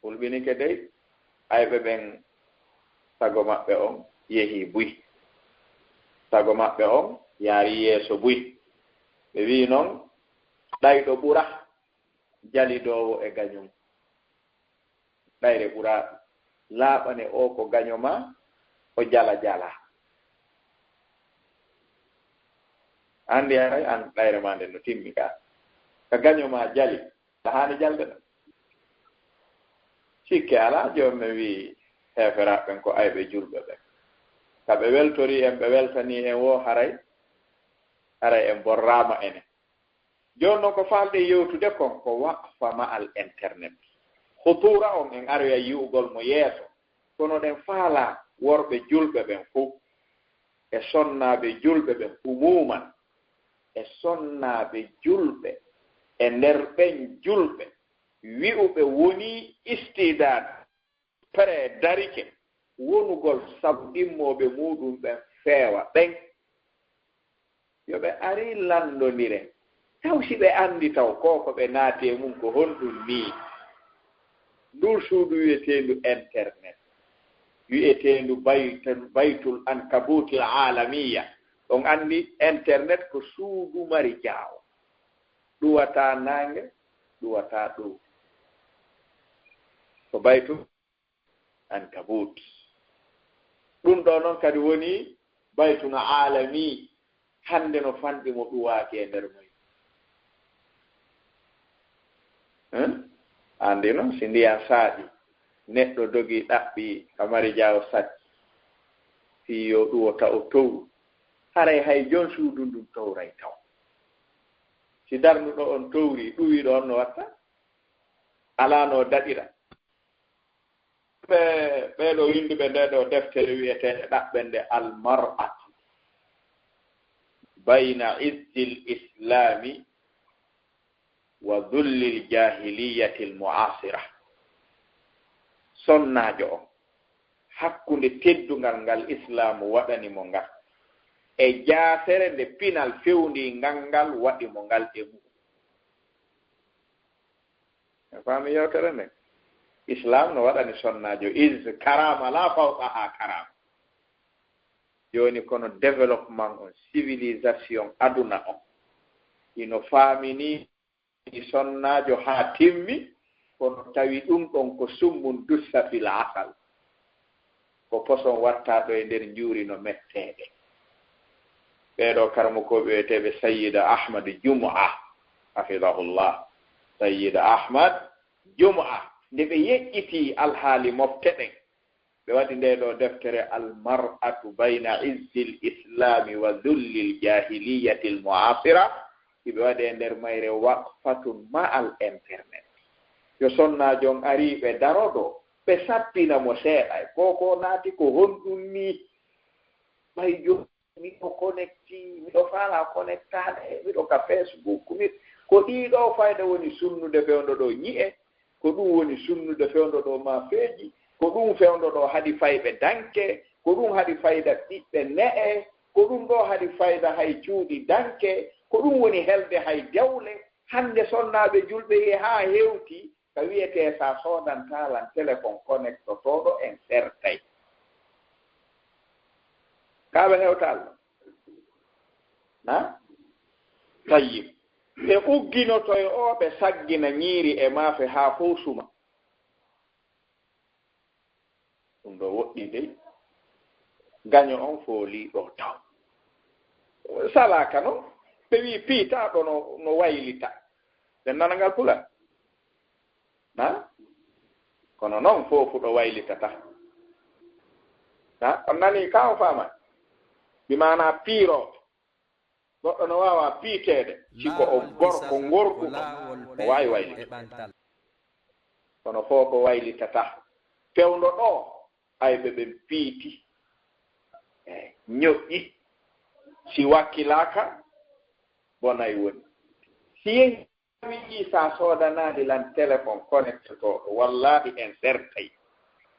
hulɓinike dey, ayɓe ɓen sago maɓɓe on yehi buy. Sago maɓɓe on yaari yeeso buy. Ɓe wi'i non, ɗayɗo ɓura jalidoowo e gañum. Ɗayre ɓura laaɓane o ko gaño ma, o jala jala. Anndi haray an ɗayre ma nden no timmi ka. Ka gaño ma jali, a haani jalde ɗon. Sikke alaa, jooni mi wi'i heeferaaɓe ɓen ko ayɓe julɓe ɓen. Ka ɓe weltori en, ɓe weltanii en wo haray, haray en borraama enen. Jooni non ko faalɗen yewtude kon ko waqfa ma'al internet. Hutuura on en aroya yi'ugol mo yeeso, kono ɗen faalaa worɓe julɓe ɓen fow, e sonnaaɓe julɓe ɓen umuuman, e sonnaaɓe julɓe e nder ɓen julɓe wi'uɓe wonii istidaad, pere darike wonugol sabu ɗimmooɓe muuɗum ɓen feewa ɓen. Yo ɓe ari lanndondire, taw si ɓe anndi taw ko ko ɓe naati e mum ko honɗum nii. Nduu suudu wi'eteendu internet, wi'eteendu Bayt-, Baytul Ankabuutil Aalamiya. On anndi internet ko suudu mari jaawo. Ɗuwataa naange, ɗuwataa ɗowdi. Ko Baytul Ankabut. Ɗum ɗo noon kadi woni baytun aalami, hannde no fanɗi mo ɗuwaaki e nder mum. Hein? Anndi noon, si ndiyan saaɗi, neɗɗo dogi ɗaɓɓi ka mari jaawo sacci, fii yo ɗuwo taw o towru. Haray hay jon suudu ndun towray taw. Si darnuɗo on towri, ɗuwiiɗo on no watta? Alaa no daɗira. Ɓe, ɓee ɗoo winnduɓe ndee ɗoo deftere wi'eteende ɗaɓɓende Al-Mar'atu Bayna Izzil Islami wa Dhullil Jahiliyatil Mu'asira. Sonnaajo on, hakkunde teddungal ngal Islaamu waɗani mo ngal, e jaasere nde pinal fewndiingal ngal waɗi mo ngal e mum. A faami yewtere nden? Islam no waɗani sonnaajo izz, karaama laa fawqahaa karaama. Jooni kono développement on, civilisation aduna on, hino faamini sonnaajo haa timmi, kono tawi ɗum ɗon ko summun dussa fil asal. Ko poson wattaaɗo e nder njuuri no metteede. Ɓee ɗoo karamokooɓe wi'eteeɓe Sayyida Ahmad Jum'a, hafidahullah. Sayyida Ahmad Jum'a, nde ɓe yeƴƴitii alhaali mofte ɗen, ɓe waɗi ndee ɗoo deftere Al-Mar'atu Bayna Izzil Islami wa Dhullil Jahiliyatil Mu'asira, hiɓe waɗi e nder mayre waqfatun ma'al internet. Yo sonnaajo on arii ɓe daro ɗoo, ɓe sappina mo seeɗa. Ko ko naati ko honɗum nii? Ɓay jooni miɗo connecti, miɗo faalaa connectaade, miɗo ka Facebook, mi-, ko ɗii ɗoo fayda woni sunnude fewndo ɗoo ñi'e, ko ɗum woni sunnude fewndo ɗoo maafeeji, ko ɗum fewndo ɗoo haɗi fayɓe danke, ko ɗum haɗi fayda ɓiɓɓe ne'e, ko ɗum ɗoo haɗi fayda hay cuuɗi danke, ko ɗum woni helde hay dewle. Hannde sonnaaɓe julɓe yehi haa hewti ka wi'etee sa soodantaa lan téléphone connectotooɗo en sertay. Kaa ɓe hewta Allah? Na? Tayyib. Ɓe ugginoto e o, ɓe saggina ñiiri e maafe haa fow suma. Ɗum ɗo woɗɗi dey. Gaño on fooli ɗo taw. Salaaka non, ɓe wii piitaaɗo no, no waylita. Ɓe nana ngal pula? Na? Kono non foofu ɗo waylitata. Na? On nani ka on faama? Bi maana piiro. Goɗɗo no waawa piiteede, si ko o gorko ngorɗuɗo, o waawi waylitude. Kono fof ko waylitata. Pewndo ɗo, ayɓe ɓen piiti, e ñoƴƴi. Si wakkilaaka, bonay woni. Si yehi wi'i, "Sa soodanaali lan telefon konektotooɗo, wallaahi en sertay.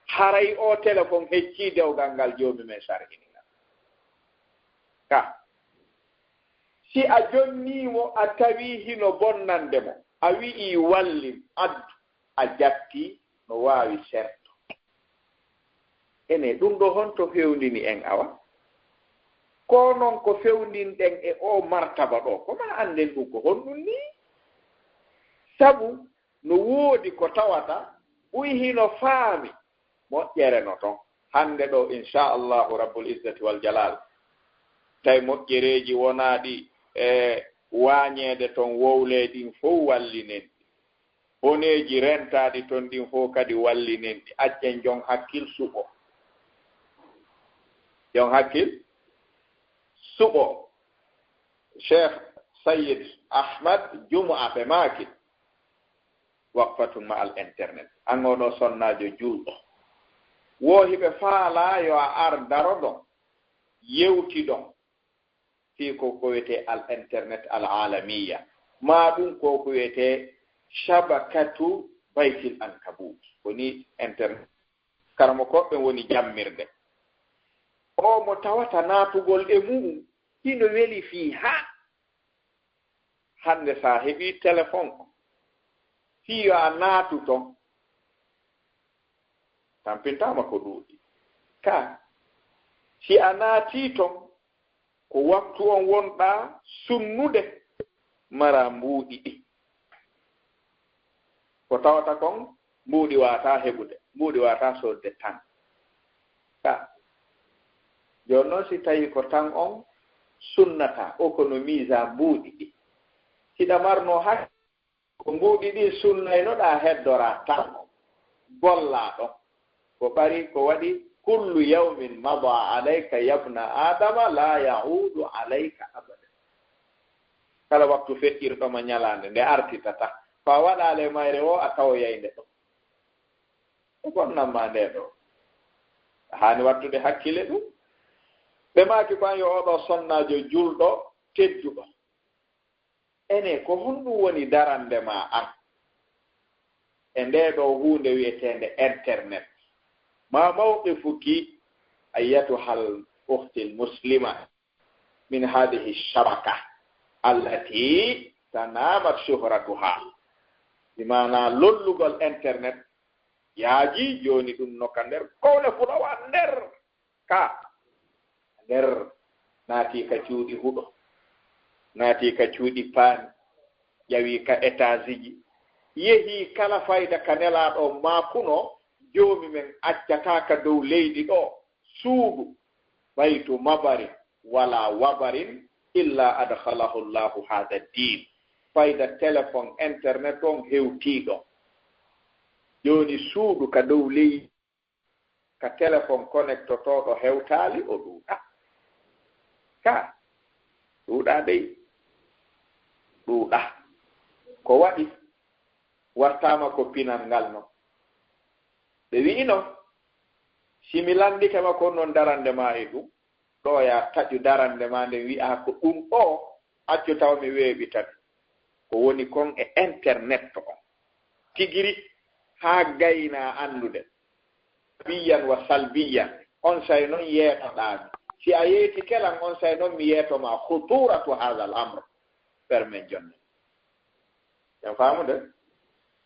Haray o telefon heccii dewgal ngal joomi men sar'ini ngal." Ka, si a jonnii mo, a tawii hino bonnande mo, a wi'ii, "Wallim, addu," a jattii, no waawi serto. Ene ɗum ɗo honto fewndini en awa? Ko non ko fewndinɗen e o martaba ɗo, ko ma annden ɗum ko honɗum ni? Sabu no woodi ko tawata ɓuy hino faami, moƴƴere no ton. Hannde ɗo, inchallahu Rabbul Izzati wal Jalal, tawi moƴƴereeji wonaaɗi e waañeede ton wowlee ɗin fow wallinen ɗi. Boneeji rentaaɗi ton ɗin fow kadi wallinen ɗi. Accen jon hakkil suɓo. Jon hakkil suɓo. Cheikh Sayyid Ahmad Jumu'a ɓe maaki, waqfatun ma al internet. An oo ɗo sonnaajo juulɗo. Wo hiɓe faalaa yo a ar daro ɗon, yewti ɗon. Fii ko ko wiyetee al internet al alamiya. Maa ɗum ko ko wiyetee shabakatu baytil ankabut. Ko ni internet. Karamokooɓe woni jammirde. O mo tawata naatugol e mu'um, hino weli fii haa. Hannde sa heɓii telefon, fii yo a naatu ton, tampintaama ko ɗuuɗi. Ka, si a naatii ton, ko waktu on wonɗaa sunnude, mara mbuuɗi ɗi. Ko tawata kon, mbuuɗi waataa heɓude, mbuuɗi waataa soodde tan. Ka, jooni non, si tawii ko tan on sunnata, o kono miisa mbuuɗi ɗi. Hiɗa marnoo hak-, ko mbuuɗi ɗi sunnaynoɗaa heddoraa tan on, gollaa ɗon. Ko ɓari, ko waɗi, "Kullu yawmin mada alayka yabna Adama la ya'udu alayka abada." Kala waktu feƴƴirɗo ma ñalaande, nde artitata. Ko a waɗaale mayre o, a tawoyay nde ɗon. O bonnan ma nde ɗo. A haani wattude hakkile ɗum. Ɓe maaki ko an yo oɗo sonnaajo julɗo tedduɗo. Ene, ko honɗum woni darande ma an e nde ɗo huunde wi'eteende internet? Ma mawqifuki ayyatuhal ukhtil muslima min hadhihi shabaka allati tanamat shuhratuha? Bi maana lollugol internet yaaji jooni ɗum no ka nder kowle fulawa nder ka nder, naatii ka cuuɗi huɗo, naatii ka cuuɗi paani, ƴawii ka etaasiji, yehii kala fayda ka Nelaaɗo maakuno, Joomi men accataa ka dow leydi ɗo suudu, baytu mabarin wala wabarin, illa adkhalahu Allahu hadha ad-din. Fayda telefon, internet on hewtii ɗon. Jooni suudu ka dow leydi, ka telefon konektotooɗo hewtaali, o ɗuuɗa. Ka ɗuuɗa dey, ɗuuɗa. Ko waɗi wartaama ko pinal ngal non. Ɓe wi'ino, si mi lanndike ma ko non darande ma e ɗum, ɗo ya taƴu darande ma nden wi'a ko ɗum ɗo, accu taw mi weeɓitan. Ko woni kon e internet to on. Tigiri haa gayna anndude. Biyan wa salbiyan. On say non yeetoɗaa mi. Si a yeetike lan, on say non mi yeeto ma khuturatu hadha al amr. Permen jonne. En faamude?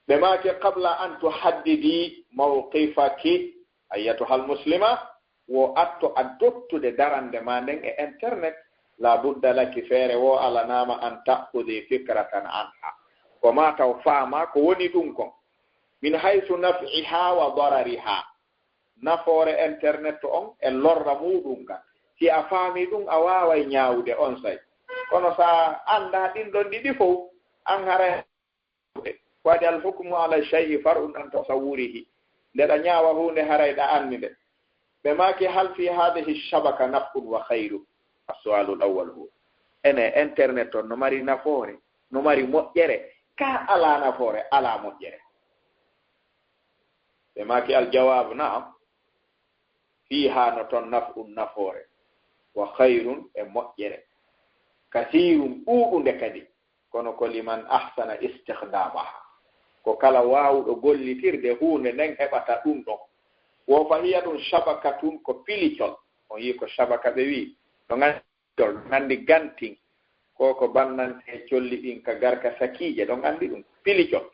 Ɓe maaki, qabla an tuhaddidi mawqifaki, ayyatuha al muslima, wo atto a dottude darande ma nden e internet, la budda laki, feere wo alanaama, an ta'khudi fikratan anha. Ko ma taw faama ko woni ɗum kon. Min haythu naf'iha wa darariha. Nafoore internet on e lorra muuɗum kan. Si a faami ɗum, a waaway ñaawude on say. Kono sa anndaa ɗin ɗon ɗiɗi fow, an haray ko waɗi al hukmu ala shay'i far'un an tasawwurihi. Nde ɗa ñaawa huunde, haray ɗa anndi nde. Ɓe maaki, hal fi hadhihi shabaka naf'un wa khayru? As-su'alu al-awwal huwa. Ene, internet on no mari nafoore, no mari moƴƴere, ka alaa nafoore, alaa moƴƴere. Ɓe maaki, aljawaabu, naam. Fiihaa no ton naf'un nafoore, wa khayrun e moƴƴere, kasiirun ɗuuɗunde kadi, kono ko liman ahsana istikhdaamaha, ko kala waawuɗo gollitirde huunde nden heɓata ɗum ɗon. Wo fa hiya ɗum shabakatun ko pilicol, on yii ko shabaka ɓe wii, no nganndi pilicol, no nganndi gantin, ko ko bannante colli ɗin ka garka sakiije, ɗon anndi ɗum, pilicol.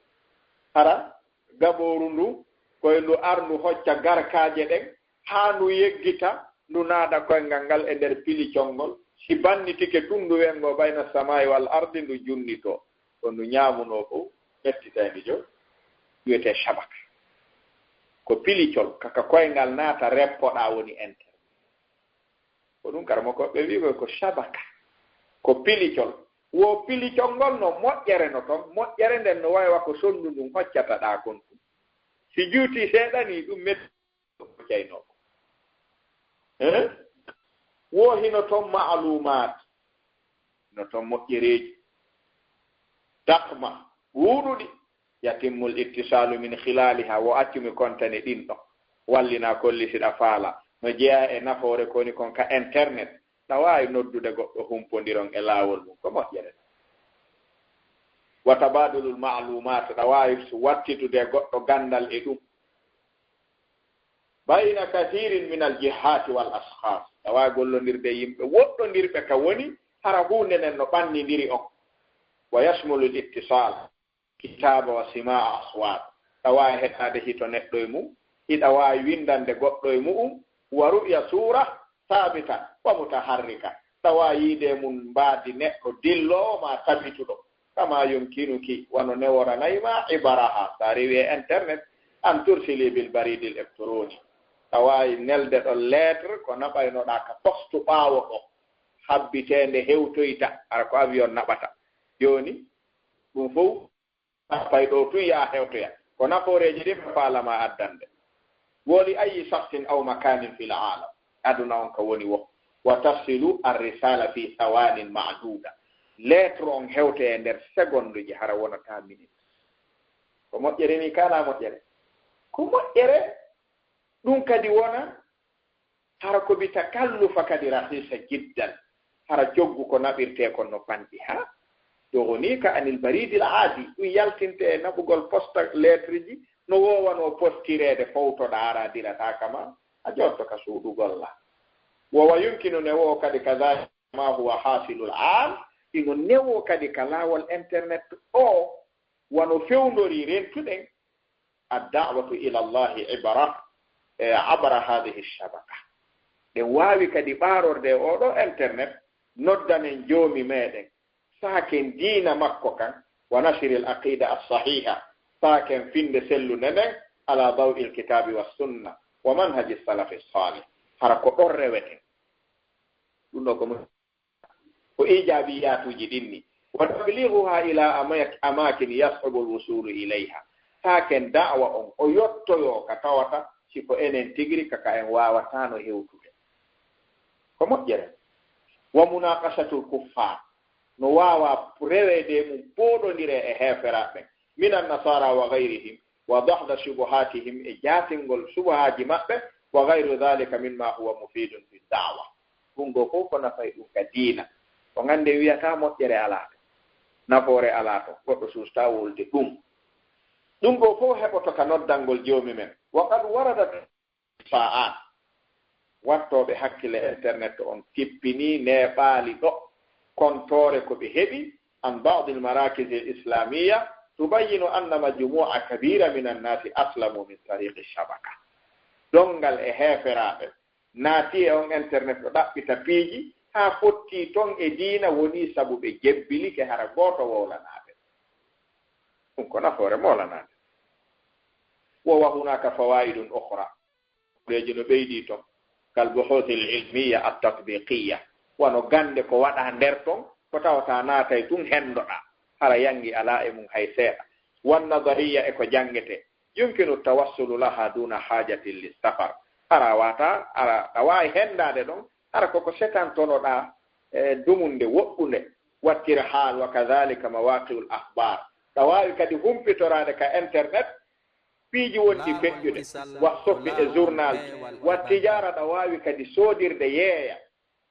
Hara gabooru ndu, koye ndu arndu hocca garkaaje ɗen, haa ndu yeggita, ndu naada koyngal ngal e nder pilicol ngol. Si bannitike tun ndu wengo bayna samaa'i wal ardi, ndu junnitoo. Ko ndu ñaamunoo fow, ƴettitay ndu jo, wiyetee shabaka. Ko pilicol, kaka koyngal naata, reppoɗaa woni internet. Ko ɗum karamoko ɓe wii ko shabaka. Ko pilicol. Wo pilicol ngol no moƴƴere no ton. Moƴƴere nden no wayi wa ko sonndu ndun hoccata ɗaa kon tun. Si juuti seeɗa ni ɗum met-, caynoo ko. Eh? Wo hino ton ma'lumaat. No ton moƴƴereeji. Dakma. Wuuɗuɗi. Yatimmul ittisaalu min khilaaliha, wo accumi kontane ɗin ɗon. Wallina kolli siɗa faala. No jeyaa e nafoore koni kon ka internet. Ɗa waawi noddude goɗɗo humpondiron e laawol mum. Ko moƴƴere. Wa tabaadulul ma'lumaat, ɗa waawi wattitude goɗɗo ganndal e ɗum. Bayna kathiirin minal jihaati wal ashkhaas. Ɗa waawi gollondirde e yimɓe woɗɗondirɓe ka woni hara huunde nden no ɓannindiri on. Wa yashmulul ittisaal. Kitaaba wa simaa aswaat. Ɗa waawi heɗaade hito neɗɗo e mum, hiɗa waawi winndande goɗɗo e mu'um, wa ru'ya suura saabita wa mutaharrika. Ɗa waawi yiide e mum mbaadi neɗɗo dilloowo maa tabituɗo. Kama yumkinuki, wano neworanay ma ibaraha, so a rewi e internet, an tursili bil baridil elektroni. Ɗa waawi nelde ɗo lettre ko naɓaynoɗaa ka postu ɓaawo ɗo, habbiteende hewtoyta, hara ko avion naɓata. Jooni, ɗum fow Tappay ɗo tun yaa hewtoya. Ko nafooreeji ɗin ɓe faalama addande. Woli ayi shaksin aw makanin fil aalam. Aduna on ka woni wo. Wa tasilu ar-risala fi thawanin ma'duda. Lettre on hewtoya e nder seconde ji, hara wonata minute. Ko moƴƴere ni, kana moƴƴere? Ko moƴƴere. Ɗum kadi wona hara ko bi takallufa kadi rahisa jiddan. Hara coggu ko naɓirtee kon no fanɗi, ha? Tughnika anil baridil aadi. Ɗum yaltinte e naɓugol posta lettre ji, no woowanoo postireede, fowtoɗaa, hara a dirataaka ma a jotto ka suuɗugol la. Wa yumkinu, ne woo kadi, kadhalika ma huwa hasilul aan, ino newoo kadi ka laawol internet o, wano fewndori rentuɗen, ad-da'watu ila Allahi ibra, e, abra hadhihi shabaka. Ɗen waawi kadi ɓaarorde e oɗo internet, noddanen Joomi meɗen, saaken diina makko kan, wa nashril aqida as-sahiha, saaken finde sellunde nden, ala daw'il kitabi was sunna, wa manhaji salafi salih. Hara ko ɗon reweten. Ɗum ɗo ko mu-, ko ijabiyaatuuji ɗin ni. Wa tablighuha ila ama-, amakin yas'ubu al-wusulu ilayha. Saaken da'wa on o yottoyoo ka tawata si ko enen tigri ka, ka en waawataano hewtude. Ko moƴƴere. Wa munaqashatul kuffar. No waawa reweede mum pooɗondire e heeferaaɓe ɓen. Minan nasara wa ghayrihim. Wa dahda shubuhatihim, e jaatingol subuhaaji maɓɓe, wa ghayru dhalika mimma huwa mufidun fi da'wa. Ɗum ɗo fof ko nafay ɗum ka diina. Ko ngannde wiyata moƴƴere alaa to, nafoore alaa to, goɗɗo suusta wolde ɗum. Ɗum ɗo fof heɓoto ka noddangol Joomi men. Wa qad waradat sa'at. Wattooɓe hakkille internet on tippinii neeɓaali ɗo kontoore ko ɓe heɓi an ba'dil marakizil islamiyya tubayyinu anna majmu'a kabira minan nasi aslamu min tariqi shabaka. Donngal e heeferaaɓe naati e on internet ɗo ɗaɓɓita piiji haa fotti ton e diina, woni sabu ɓe jebbilike hara gooto wowlanaaɓe. Ɗum ko nafoore moolanaade. Wa, wa hunaka fawaidun ukhra. Ɗeeji no ɓeydii ton, kal buhuthil ilmiya at tatbiqiya, wano gannde ko waɗaa nder ton, ko tawata naatay tun henndoɗaa, hara yanngi alaa e mum hay seeɗa. Wan nadariya, e ko janngetee, yumkinu tawassulu laha duna hajatin lis safar, hara wata, hara a waawi henndaade ɗon, hara koko setantonoɗaa e dumunde woɗɗunde, wattira haal, wa kadhalika mawaqi'ul akhbar. Ɗa waawi kadi humpitoraade ka internet piiji wonɗi feƴƴude, WhatsApp e journal, wa tijara. Ɗa waawi kadi soodirde yeeya,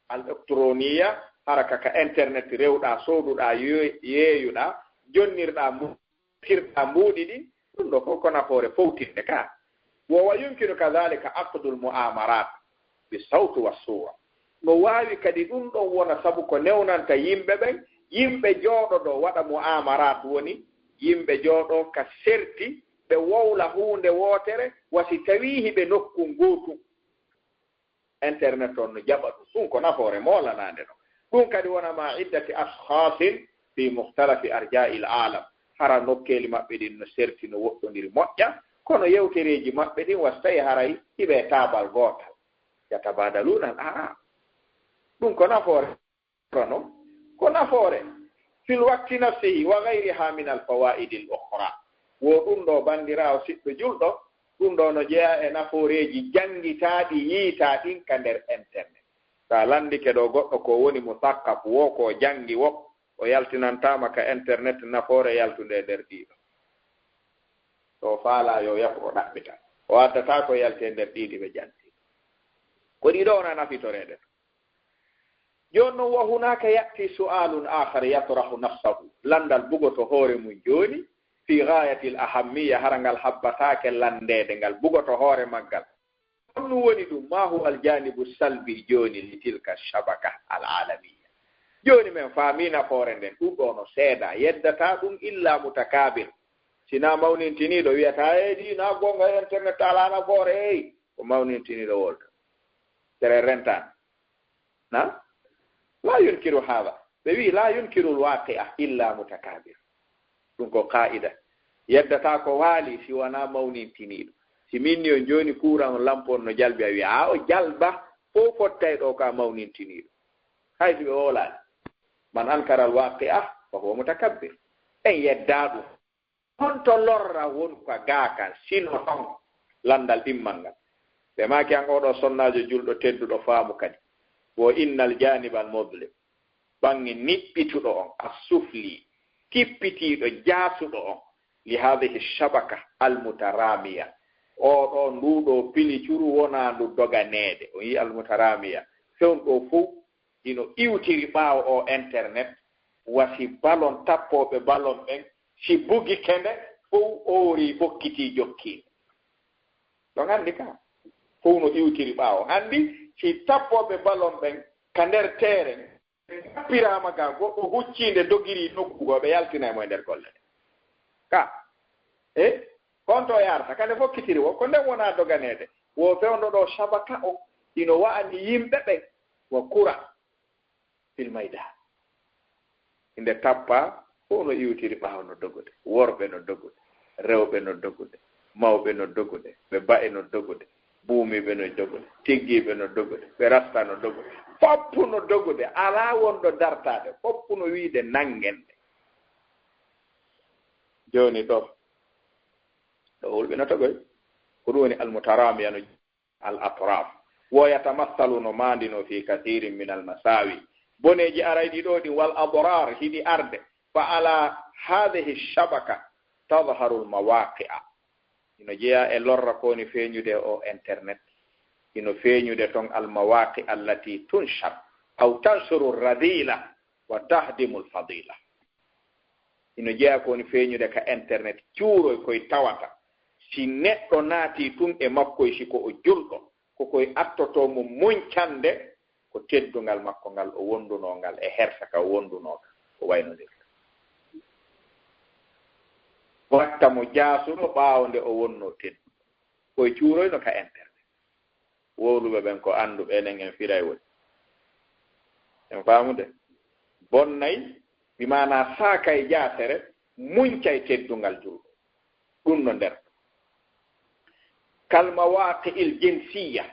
al elektroniya, hara ka, ka internet rewɗa, sooduɗa, yo-, yeeyuɗa, jonnirɗa mbu-, tirɗa mbuuɗi ɗin. Ɗum ɗo ko, ko nafoore fowtinde ka. Wo, wa yumkinu kadhalika aqdul mu'amarat bi sawtu wa sura. No waawi kadi ɗum ɗon wona sabu ko newnanta yimɓe ɓen, yimɓe jooɗo ɗo waɗa mu'amarat, woni yimɓe jooɗo ka serti, ɓe wowla huunde wootere, wa si tawii hiɓe nokku ngootu. Internet on no jaɓa ɗum. Ɗum ko nafoore moolanaande ɗon. Ɗum kadi wona ma iddati ashkhasin fi mukhtalafi arja'il alam. Hara nokkeeli maɓɓe ɗin no serti, no woɗɗondiri moƴƴa, kono yewtereeji maɓɓe ɗin wasi tawi haray hiɓe e taabal gootal. Yatabadaluna al ara. Ɗum ko nafoore. Kono ko nafoore fil waqti nafsihi wa ghayriha min al fawaidi al ukhra. Wo ɗum ɗo, banndiraawo siɗɗo julɗo, ɗum ɗo no jeyaa e nafooreeji janngitaaɗi, yiitaa ɗin ka nder internet. So a lanndike ɗo goɗɗo ko woni musaqqaf, wo ko janngi wo, o yaltinantaama ka internet nafoore yaltunde e nder ɗiɗo. So o faalaa yo yahu o ɗaɓɓita. O addataa ko yalti e nder ɗiɗi ɓe janti. Ko ɗiɗo wona nafitoreede. Jooni non, wa hunaka ya'ti su'alun akhar yatrahu nafsahu. Lanndal bugoto hoore mum jooni, fi ghayatil ahammiya, hara ngal habbataake lanndeede, ngal bugoto hoore maggal. Honɗum woni ɗum? Ma huwa al janibu salbi jooni li tilka shabaka al alamiya. Jooni men faami nafoore nden, ɗum ɗo no seeda, yeddataa ɗum illa mutakabir. Sinaa mawnintiniiɗo wiyata, "Hey, ɗi na goonga, internet alaa nafoore, hey." Ko mawnintiniiɗo wolta. Tere rentaan. Na? La yunkiru hada. Ɓe wi, "La yunkiru al-waqi'a illa mutakabir." Ɗum ko qaida. Yeddataa ko waali si wanaa mawnintiniiɗo. Si min ni on jooni kuuran on lampo on no jalbi, a wiya, "A o jalba, fof fottay ɗo ka mawnintiniiɗo." Hay si ɓe wowlaali. Man ankara al-waqi'a fa huwa mutakabbir. En yeddaa ɗum. Honto lorra won ka gaakal, sino ɗon lanndal ɗimmal ngal? Ɓe maaki an, oɗo sonnaajo julɗo tedduɗo faamu kadi, wo innal janibal mudlim, ɓaŋŋe niɓɓituɗo on, assufli, kippitiiɗo, jaasuɗo on, li hadhihi shabaka almutaramiya, oɗo nduɗo pili curu wonandu doganeede, o yi almutaramiya, fewndo fow hino iwtiri ɓaawo o internet, wasi balon, tappooɓe balon ɓen, si bugike nde, fow oori, ɓokkitii, jokkii. Ɗon anndi ka, fow no iwtiri ɓaawo. Anndi si tappooɓe balon ɓen ka nder teeren, tappiraama ga, goɗɗo huccii nde, dogirii nokku goo, ɓe yaltinay mo e nder golle ɗe. Ka, e, konto yarta, ka nde fokkitiri wo, ko nden wona doganeede. Wo fewndo ɗo shabaka o, ino wa'ani yimɓe ɓen, wa kura. Fil mayda. Inde tappa, fof no iwtiri ɓaawo no dogude, worɓe no dogude, rewɓe no dogude, mawɓe no dogude, ɓe ba'e no dogude, buumiiɓe no dogude, tiggiiɓe no dogude, ɓe rasta no dogude, foppu no dogude, alaa wonɗo dartaade, foppu no wiide nanngen ɗe. Jooni ɗo, ɗo hulɓe no togoy, ko ɗum woni almutaramiya no al atraf. Wo yatamathalu no maandino fi kathirin min al masawi. Boneeji arayɗi ɗo ɗin wal adrar hiɗi arde. Fa ala hadhihi shabaka tadharu al mawaqi'a. Ino jeya e lorra ko woni feeñude o internet. Ino feeñude ton al mawaqi allati tunshar aw tanshuru radila wa tahdimu al fadila. Ino jeya ko woni feeñude ka internet, cuuroy koy tawata. Si neɗɗo naati tun e makkoy, si ko o julɗo, ko koy attoto mo muñcande ko teddungal makko ngal o wondunoo ngal e hersa ka o wondunoo ka, ko wayno ndir. Watta mo jaasuɗo ɓaawo nde o wonnoo tedduɗo. Koy cuuroyno ka internet. Wowluɓe ɓen ko annduɓe, enen en firay woni. En faamude? Bonnay, bi maanaa saakay jaasere, muñcay teddungal julɗo. Ɗum no nder. Kal mawaqi'il jinsiya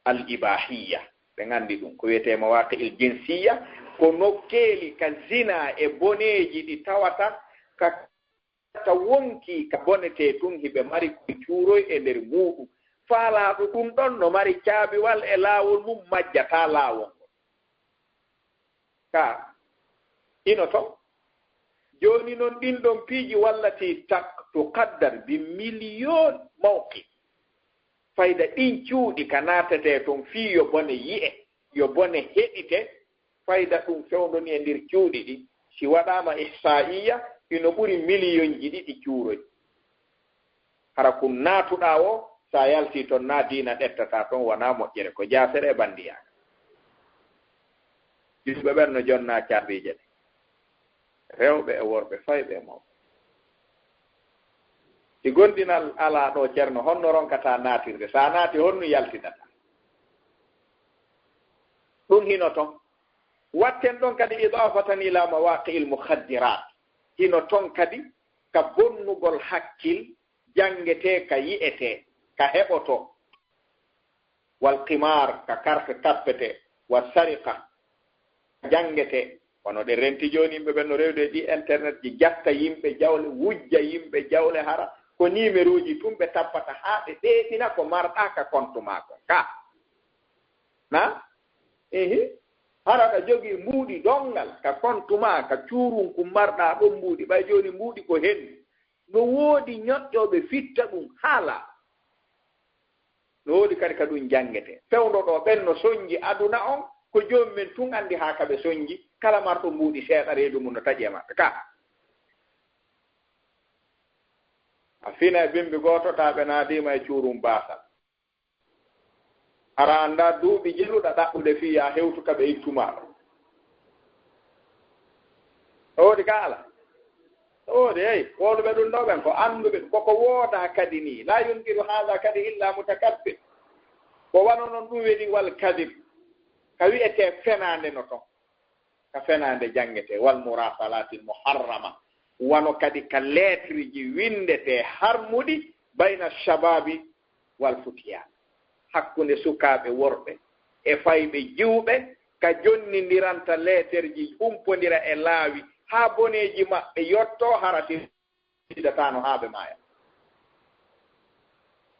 al ibahiyya. Ɓe nganndi ɗum. Ko wiyetee mawaqi'il jinsiya, ko nokkeeli ka zina e boneeji ɗi tawata ka ka wonkii ka bonetee tun, hiɓe mari koy cuuroy e nder muuɗum. Faalaaɗo ɗum ɗon no mari caabiwal e laawol mum, majjataa laawol ngol. Ka ino ton. Jooni non ɗin ɗon piiji wallati tak to qaddar bi miliyon mawqi. Fayda ɗin cuuɗi ka naatetee ton fii yo bone yi'e, yo bone heɗite, fayda ɗum fewndoni e nder cuuɗi ɗi, si waɗaama ihsaa'iya, ino ɓuri miliyonji ɗiɗi cuuroy. Hara kun naatuɗaa woo, si a yaltii ton, naa diina ɗettataa ton, wanaa moƴƴere, ko jaasere e banndiyaagal. Julɓe ɓen no jonnaa caabiije ɗe, rewɓe e worɓe, fayɓe e mawɓe. Si gondinal alaa ɗoo, Ceerno, honno ronkataa naatirde? Si a naati, honno yaltidataa? Ɗum hino ton. Watten ɗon kadi idaafatan ila mawaaqi'il mukhaddirat. Hino ton kadi ka bonnugol hakkil, janngetee, ka yi'etee, ka heɓotoo. Wal qimar, ka karte tappetee. Wa sariqa, janngetee. Wano ɗe renti jooni, yimɓe ɓen no rewde e ɗi internet ji, jatta yimɓe jawle, wujja yimɓe jawle, hara ko nimeruuji tun ɓe tappata haa ɓe ɓeeɓina ko marɗaa ka kontu maa kon. Ka na? Ehe. Hara aɗa jogii mbuuɗi donngal ka kontu maa, ka cuurun kun marɗaa ɗon mbuuɗi. Ɓay jooni mbuuɗi ko hendu. No woodi ñoƴƴooɓe fitta ɗum haala. No woodi kadi ka ɗum janngetee. Fewndo ɗoo, ɓen no sonnji aduna on, ko joomum en tun anndi haa ka ɓe sonnji. Kala marɗo mbuuɗi seeɗa, reedu mum no taƴi e maɓɓe. Ka a fina e bimbi gooto, taa ɓe naadiima e cuurum baasal. Hara anndaa duuɓi jeluɗa ɗaɓɓude fii yaa hewtu ka ɓe ittu maa ɗon. No woodi ka alaa? No woodi, hey, wowluɓe ɗum ɗoo ɓen ko annduɓe, ko ko woodaa kadi nii. Laa yunkiru haada kadi illa mutakabbir. Ko wano non ɗum weli wal kadib. Ka wi'etee fenaande no ton. Ka fenaande janngetee, wal murasalaatil muharrama, wano kadi ka leetirji winndetee harmuɗi, bayna shababi wal futiyaan, hakkunde sukaaɓe worɓe e fayɓe jiwɓe, ka jonnindiranta leeterji humpondira e laawi, haa boneeji maɓɓe yottoo, hara ti idataano haa ɓe maaya.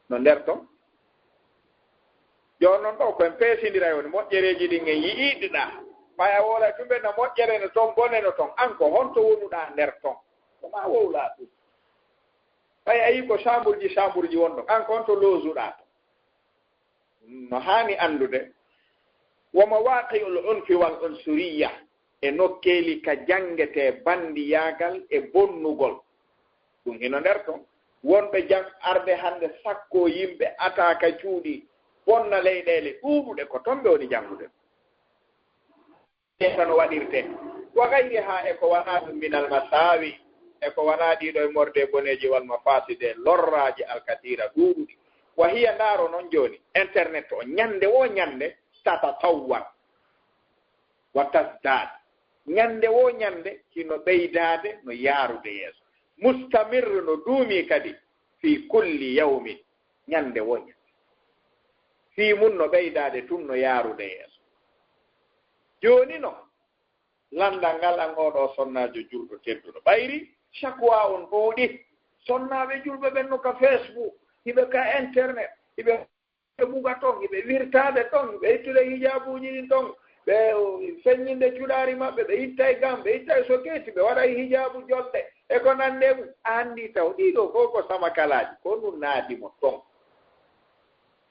No nder ton. Jooni non ɗoo, ko en peesindiray woni moƴƴereeji ɗin en yi'iɗi ɗaa. Ɓay a wowlay tun ɓe na moƴƴere no ton, bone no ton. An ko honto wonuɗaa nder ton? Ko maa wowlaa ɗum. Ɓay a yii ko saamburji, saamburji won ɗon. An ko honto loosuɗaa ton? No haani anndude, wa mawaqi'ul unfi wal unsuriya, e nokkeeli ka janngetee banndiyaagal e bonnugol. Ɗum hino nder ton. Wonɓe jam arde hannde sakkoo yimɓe, ataa ka cuuɗi, bonna leyɗeele ɗuuɗuɗe, ko ton ɓe woni janngude. Ɓeeta no waɗirtee. Wa gayriha, e ko wanaa ɗum, minal masaawi, e ko wanaa ɗii ɗoo e morde boneeji, wal mafasid, e lorraaji alkasiira ɗuuɗuɗi. Wa hiya, ndaaro non jooni, internet o, ñannde woo ñannde, tatatawwar wa tasdaad. Ñannde woo ñannde, hino ɓeydaade, no yaarude yeeso. Mustamirr, no duumii kadi, fii kulli yawmin. Ñannde woo ñannde. Fii mun no ɓeydaade tun, no yaarude yeeso. Jooni non, lanndal ngal, an oo ɗoo sonnaajo julɗo tedduɗo, ɓayri shakwa on ɗuuɗi. Sonnaaɓe julɓe ɓen no ka Facebook, hiɓe ka internet, hiɓe buga ton, hiɓe wirtaade ton, ɓe ittude hijaabuuji ɗin ton, ɓe feññinde cuɗaari maɓɓe, ɓe ittay gam, ɓe ittay sokeeti, ɓe waɗay hijaabu jolɗe, e ko nanndi e mum. A anndi taw, ɗii ɗoo ko, ko samakalaaji, ko ɗum naadi mo ton.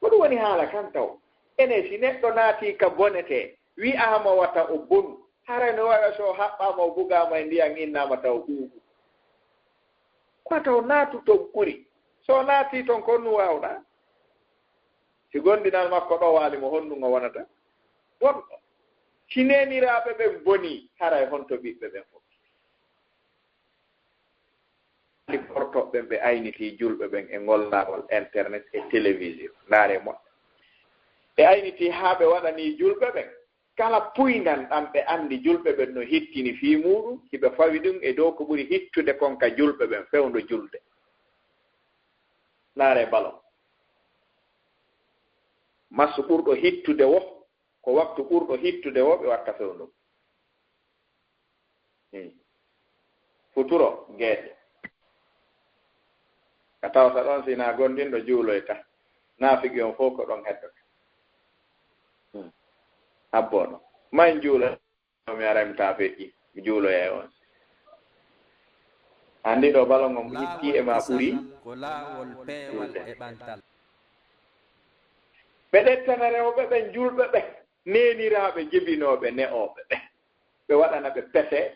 Ko ɗum woni haala kan taw. Enen, si neɗɗo naatii ka bonetee, wi'aama wata o bonu, haray no waɗa so o haɓɓaama, o bugaama e ndiyan, innaama taw ɓuuɓu. Ko taw naatu ton ɓuri. So o naatii ton, ko honɗum waawɗaa? Si gondinal makko ɗoo waali mo, honɗum o wonata? Bonɗo. Si neeniraaɓe ɓen bonii, haray honto ɓiɓɓe ɓen fof? Lifortoɓe ɓen, ɓe aynitii julɓe ɓen e ngol laawol internet e télévision. Ndaaree moƴƴa. Ɓe aynitii haa ɓe waɗanii julɓe ɓen kala puyndan ɗan ɓe anndi julɓe ɓen no hittini fii muuɗum, hiɓe fawi ɗum e dow ko ɓuri hittude kon ka julɓe ɓen, fewndo julde. Ndaaree ballon. Match ɓurɗo hittude woo, ko waktu ɓurɗo hittude woo, ɓe watta fewndo. Hmm. Futuro, geeƴe. Ka tawata ɗon, si naa gondinɗo juuloyta, naafigi on fof ko ɗon heddoto. Hmm. Habbooɗo. May juuloy. Mi aray mi taa feƴƴi, mi juuloya e on. Anndi ɗo balo ngon itti e ma ɓuri. Ko laawol peewal e ɓantal. Ɓe ɗettana rewɓe ɓen, julɓe ɓe, neeniraaɓe, jebinooɓe, ne'ooɓe ɓe. Ɓe waɗana ɓe pese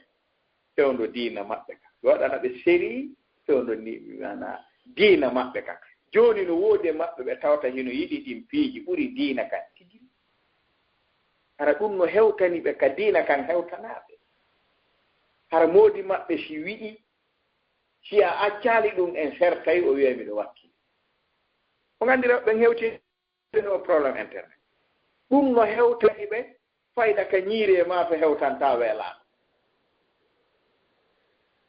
fewndo diina maɓɓe kan. Ɓe waɗana ɓe seri fewndo ni, maanaa diina maɓɓe kan. Jooni no woodi e maɓɓe ɓe tawata hino yiɗi ɗin piiji ɓuri diina kan tigi. Hara ɗum no hewtani ɓe ka diina kan hewtanaaɓe. Hara moodi maɓɓe si wi'i, si a accaali ɗum en sertay, o wi'ay miɗo wakkili. On anndi rewɓe ɓen hewti no problème internet. Ɗum no hewtani ɓe fayda ka ñiiri e maafe hewtanta weelaaɗo.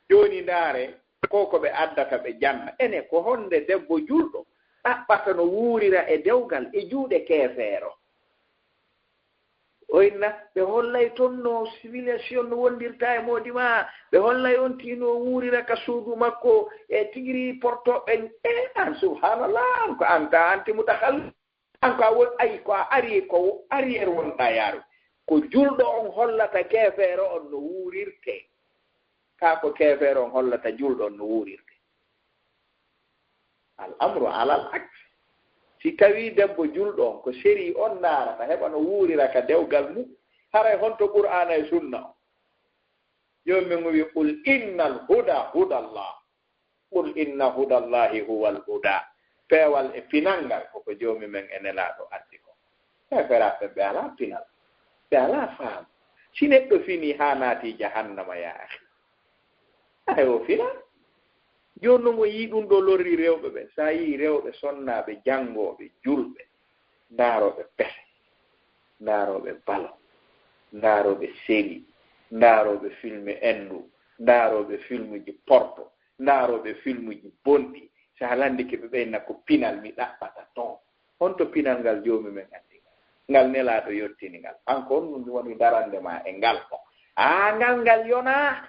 Jooni ndaare, ko ko ɓe addata ɓe janna. Ene, ko honde debbo julɗo ɗaɓɓata no wuurira e dewgal e juuɗe keefeero? O inna, ɓe hollay toon no civilisation no wondirta e moodi ma, ɓe hollay on tino wuurira ka suudu makko e tigiri porto ɓen. E an, subhanallah, an ko an ta anti mutakhal-, an ko a won, ay, ko a ari, ko arrière wonɗa yaaru. Ko julɗo on hollata keefeero on no wuurirte. Ka ko keefeero on hollata julɗo on no wuurirte. Al amru alal aks. Si tawii debbo julɗo on ko seri on ndaarata, heɓa no wuurira ka dewgal mum, haray honto Qur'aana e Sunna on? Joomi men wi'i, "Qul innal huda hudallah." "Qul inna hudallahi huwal huda." Peewal e pinal ngal ko ko Joomi men e Nelaaɗo addi kon. Heeferaaɓe ɓe alaa pinal, ɓe alaa faamu. Si neɗɗo finii haa naati jahannama, yaa akhi, hay o finaa. Jooni non o yii ɗum ɗo lorri rewɓe ɓe. So a yii rewɓe sonnaaɓe, janngooɓe, julɓe, ndaarooɓe pese, ndaarooɓe balo, ndaarooɓe seri, ndaarooɓe filme Endu, ndaarooɓe filmuji Porto, ndaarooɓe filmuji bonɗi. So a landike ɓe ɓe inna ko pinal mi ɗaɓɓata ton. Honto pinal ngal Joomi men addi ngal? Ngal Nelaaɗo yottini ngal. An ko honɗum woni darande ma e ngal ɗo? Aa, ngal, ngal yonaa.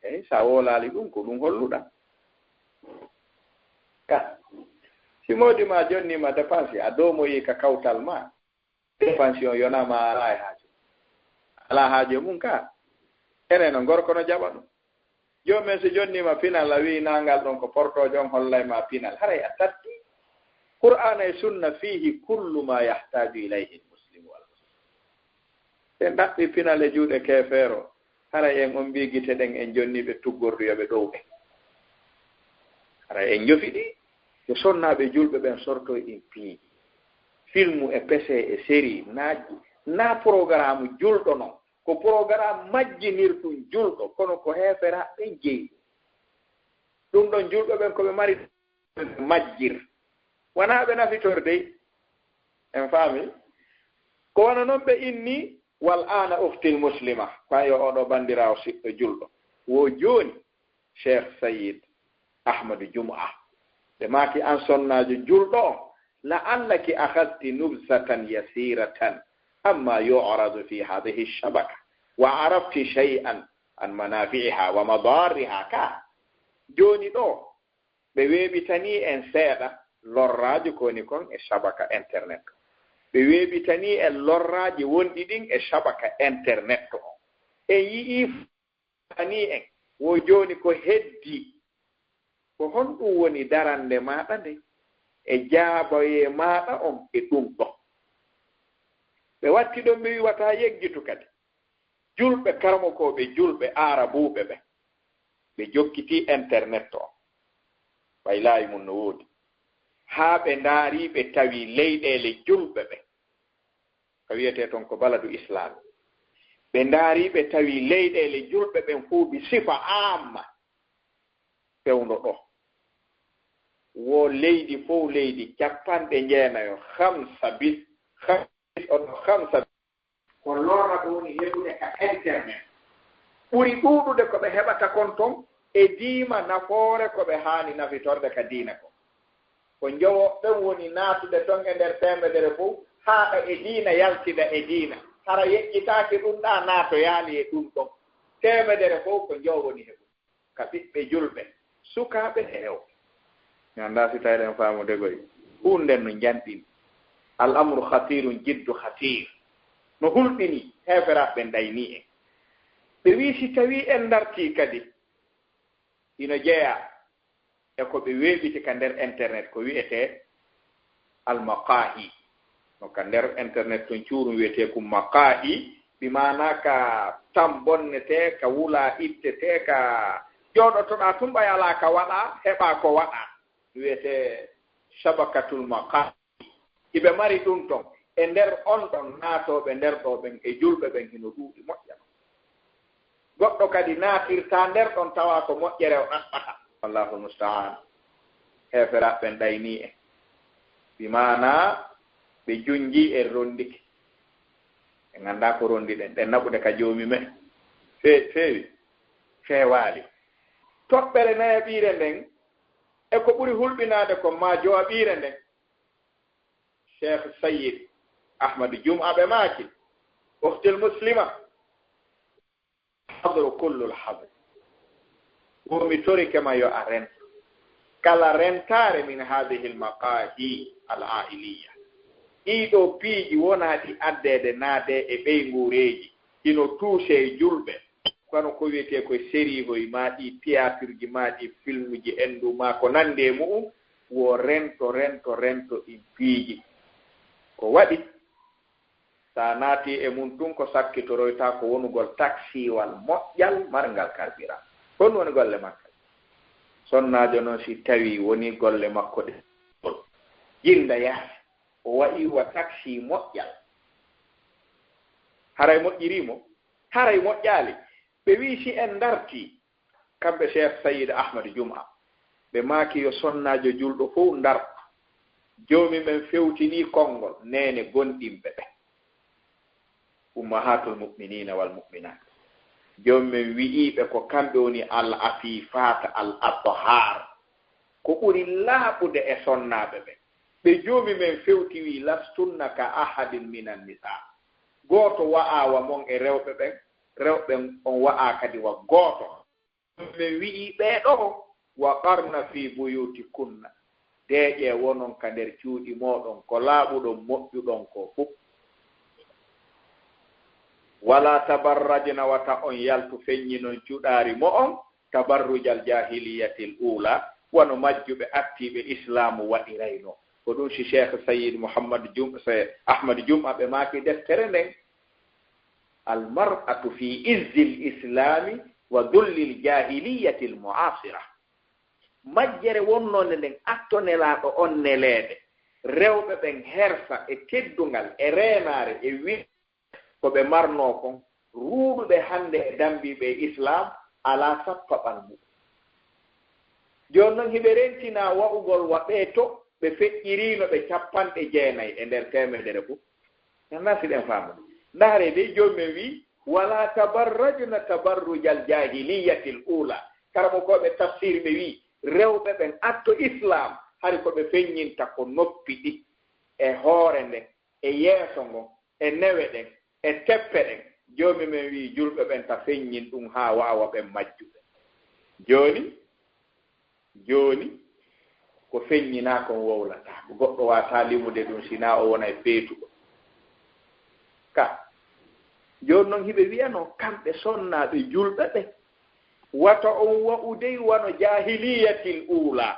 Eyi, so a wowlaali ɗum, ko ɗum holluɗaa. Ka, si moodi ma jonni ma dépense, a doomoyi ka kawtal ma, dépense on yonaa ma, a alaa e haaje. Alaa haaje mum ka. Enen no gorko no jaɓa ɗum. Jooni men so jonni ma pinal, a wi'i nangal ɗon ko portoojo on hollay ma pinal. Haray a tatti. Qur'aana e Sunna fiihi kullu ma yahtaju ilayhi al-muslimu wal muslim. Ɓe ɗaɓɓi pinal e juuɗe keefeero, haray en on mbii gite ɗen en jonni ɓe tuggordu yo ɓe ɗow ɓe. Haray en njofi ɗi, yo sonnaaɓe julɓe ɓen sortoy ɗin piiji. Filmu e pese e seri, naa, naa programme julɗo non. Ko programme majjinirɗum julɗo, kono ko heeferaaɓe ɓen jeyi ɗum. Ɗum ɗon julɓe ɓen ko ɓe mari majjir. Wanaa ɓe nafitor dey. En faami? Ko wano non ɓe inni, wal aana ukhtil muslima, ko an yo oɗo banndiraawo siɗɗo julɗo. Wo jooni, Cheikh Sayyid Ahmadu Jum'a, ɓe maaki an sonnaajo julɗo on, la'allaki akhadti nubzatan yasiratan amma yu'radu fi hadhihi shabaka, wa arafti shay'an an manafi'iha wa madarriha ka. Jooni ɗo, ɓe weeɓitanii en seeɗa lorraaji ko woni kon e sabaka internet. Ɓe weeɓitanii en lorraaji wonɗi ɗin e sabaka internet on. En yi'ii f-, anii en, wo jooni ko heddii. Ko honɗum woni darannde maaɗa nden e jaaboyee maaɗa on e ɗum ɗo? Ɓe watti ɗon, ɓe wi'i wata yeggitu kadi. Julɓe, karamokooɓe julɓe aarabuuɓe ɓe, ɓe jokkitii internet on, ɓay laawi mum no woodi, haa ɓe ndaarii ɓe tawi leyɗeele julɓe ɓe, ka wiyetee ton ko baladu islaami. Ɓe ndaarii ɓe tawi leyɗeele julɓe ɓen fow bi sifa aamma, fewndo ɗo, wo leydi fow leydi capanɗe jeenayo, hamsa bis, hamsa bis, oɗo hamsa bis. Ko lorra ko woni heɓude ka internet. Ɓuri ɗuuɗude ko ɓe heɓata kon ton e diima nafoore ko ɓe haani nafitorde ka diina kon. Ko njowo ɓen woni naatude ton e nder teemedere fow, haaɗa e diina, yaltida e diina. Hara yeƴƴitaaki ɗum ɗaa naatoyaali e ɗum ɗon. Teemedere fow ko njowo woni heɓude. Ka ɓiɓɓe julɓe, sukaaɓe e rewɓe. Mi anndaa si tawi eɗen faamude koy. Huunde no njanɗini. Al amru khatirun jiddu khatir. No hulɓini heeferaaɓe ɓen ɗaynii en. Ɓe wi'i si tawii en ndartii kadi, hino jeyaa e ko ɓe weeɓiti ka nder internet, ko wi'etee almaqaahi. No ka nder internet ton cuurum wi'etee ko maqaahi, bi maanaa ka tan bonnetee, ka wulaa ittetee, ka jooɗotoɗaa tun ɓay alaa ka waɗaa, heɓaa ko waɗaa. Wi'etee shabakatul maqaahi. Iɓe mari ɗum ton. E nder on ɗon naatooɓe nder ɗoo ɓen e julɓe ɓen hino ɗuuɗi moƴƴa. Goɗɗo kadi naatirtaa nder ɗon tawa ko moƴƴere o ɗaɓɓata. Wallaahu musta'aan. Heeferaaɓe ɓen ɗaynii en. Bi maanaa ɓe junjii en rondike. En anndaa ko rondiɗen. Ɗen naɓude ka Joomi men. Fe-, feewi. Feewaali. Toɓɓere nayaɓiire nden e ko ɓuri hulɓinaade kon maa jowaɓiire nden. Cheikh Sayyid Ahmad Jum'a ɓe maaki, Ukhtil Muslima, hadru kullul hadri. Wo mi torike ma yo a rento kala rentaare min hadhihi al maqahi al ailiya. Ɗii ɗoo piiji wonaa ɗi addeede naadee e ɓeynguureeji, hino tuusee julɓe, kono ko wiyetee ko e sériihoy, maa ɗii tiyaatirji, maa ɗii filmuji, henndu, maa ko nanndi e mu'un, wo rento, rento, rento ɗin piiji. Ko waɗi, si a naatii e mun tun, ko sakkitoroytaa ko wonugol taksiwal moƴƴal marngal carburant. Ko honɗun woni golle makko? Sonnaajo non, si tawii wonii golle makko ɗen, jinnda yaasi, o wa'ii wa taksi moƴƴal. Haray moƴƴirii mo? Haray moƴƴaali. Ɓe wi'i si en ndartii, kamɓe Cheikh Sayyid Ahmad Jum'a, ɓe maaki yo sonnaajo julɗo fow ndartu. Joomi men fewtinii konngol neene gomɗinɓe ɓen. Ummahatul mu'minina wal mu'minat. Joomi men wi'ii ɓe ko kamɓe woni al afifat al athhar. Ko ɓuri laaɓude e sonnaaɓe ɓen. Ɓe Joomi men fewti wi'i, lastunna ka ahadin minan nisa. Gooto wa'aa wa mon e rewɓe ɓen, rewɓe ɓen on wa'aa kadi wa gooto. Men wi'i ɓee ɗoo, wa qarna fi buyutikunna, deeƴee wonon ka nder cuuɗi mooɗon, ko laaɓuɗon moƴƴuɗon ko fow. Wala tabarrajna, wata on yaltu feññinon cuɗaari mo'on, tabarrujal jahiliyatil ula, wano majjuɓe attiiɓe Islaamu waɗiraynoo. Ko ɗum si Cheikh Sayyid Muhammad Jum-, Ahmad Jum'a ɓe maaki deftere nden. Al mar'atu fi izzil islami wa dullil jahiliyatil mu'asira. Majjere wonnoonde nden atto Nelaaɗo on neleede, rewɓe ɓen hersa e teddungal e reenaare e wi-, ko ɓe marnoo kon, ruuɗuɓe hannde e dambiiɓe e Islaam alaa sappaɓal mu'un. Jooni non hiɓe rentinaa wa'ugol wa ɓee to ɓe feƴƴiriino ɓe cappanɗe jeenay e nder teemedere fow. Mi anndaa si ɗen faamu. Ndaaree dey, Joomi men wi'i, wala tabarrajna tabarrujal jahiliyatil ula. Karamokooɓe tafsir ɓe wi'i, rewɓe ɓen atto Islaam, hari ko ɓe feññinta ko noppi ɗin, e hoore nden, e yeeso ngon, e newe ɗen, e teppe ɗen. Joomi men wi'i julɓe ɓen ta feññin ɗum haa waawa ɓen majjuɓe. Jooni, jooni, ko feññinaa kon wowlataa. Goɗɗo waawataa limude ɗum si naa o wonay feetuɗo. Ka. Jooni non hiɓe wi'anoo kamɓe sonnaaɓe julɓe ɓen, wata on wa'u dey wano jaahiliyatil uulaa.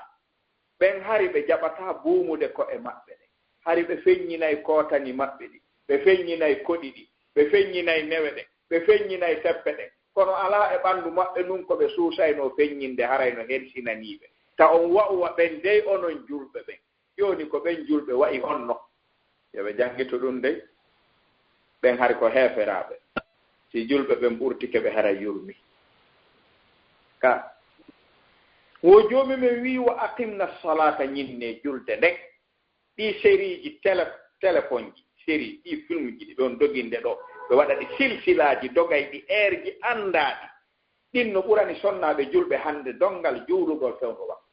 Ɓen hari ɓe jaɓataa buumude ko'e maɓɓe ɗen. Hari ɓe feññinay kootani maɓɓe ɗi, ɓe feññinay koɗi ɗi, ɓe feññinay newe ɗen, ɓe feññinay teppe ɗen. Kono alaa e ɓanndu maɓɓe nun ko ɓe suusaynoo feññinde, haray no hersinanii ɓe. Ta on wa'u wa ɓen dey onon julɓe ɓen. Jooni ko ɓen julɓe wa'i honno? Yo ɓe janngito ɗum dey. Ɓen hari ko heeferaaɓe. Si julɓe ɓen ɓurtike ɓe, haray yurmi. Ka. Wo Joomi men wi'i, wa aqimna salata, ñinnee julde nden. Ɗii seriiji tele-, telefonji, seri, ɗii filmji ɗi ɗon doginde ɗoo, ɓe waɗa ɗi silsilaaji, dogay ɗi eerji anndaaɗi. Ɗin no ɓurani sonnaaɓe julɓe hannde donngal juulugol fewndo waktu.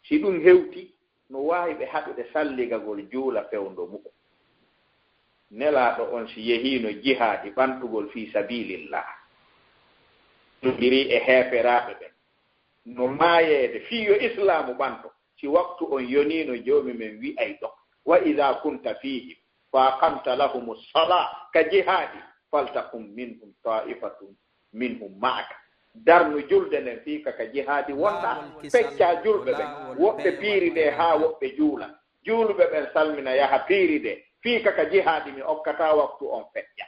Si ɗum hewtii, no waawi ɓe haɗude salligagol juula fewndo mu'un. Nelaaɗo on si yehiino jihaadi ɓantugol fii sabiilillah, no mbirii e heeferaaɓe ɓen, no maayeede fii yo Islaamu ɓanto, si waktu on yoniino, Joomi men wi'ay ɗon, wa idaa kunta fiihim, فأقمت لهم الصلاة, ka jihaadi, فلتقم منهم طائفة منهم معك. Darnu julde nden fii ka, ka jihaadi wonɗaa, peccaa julɓe ɓen, woɓɓe piiri de haa woɓɓe juula. Juuluɓe ɓen salmina yaha piiri de, fii ka, ka jihaadi mi okkataa waktu on feƴƴa.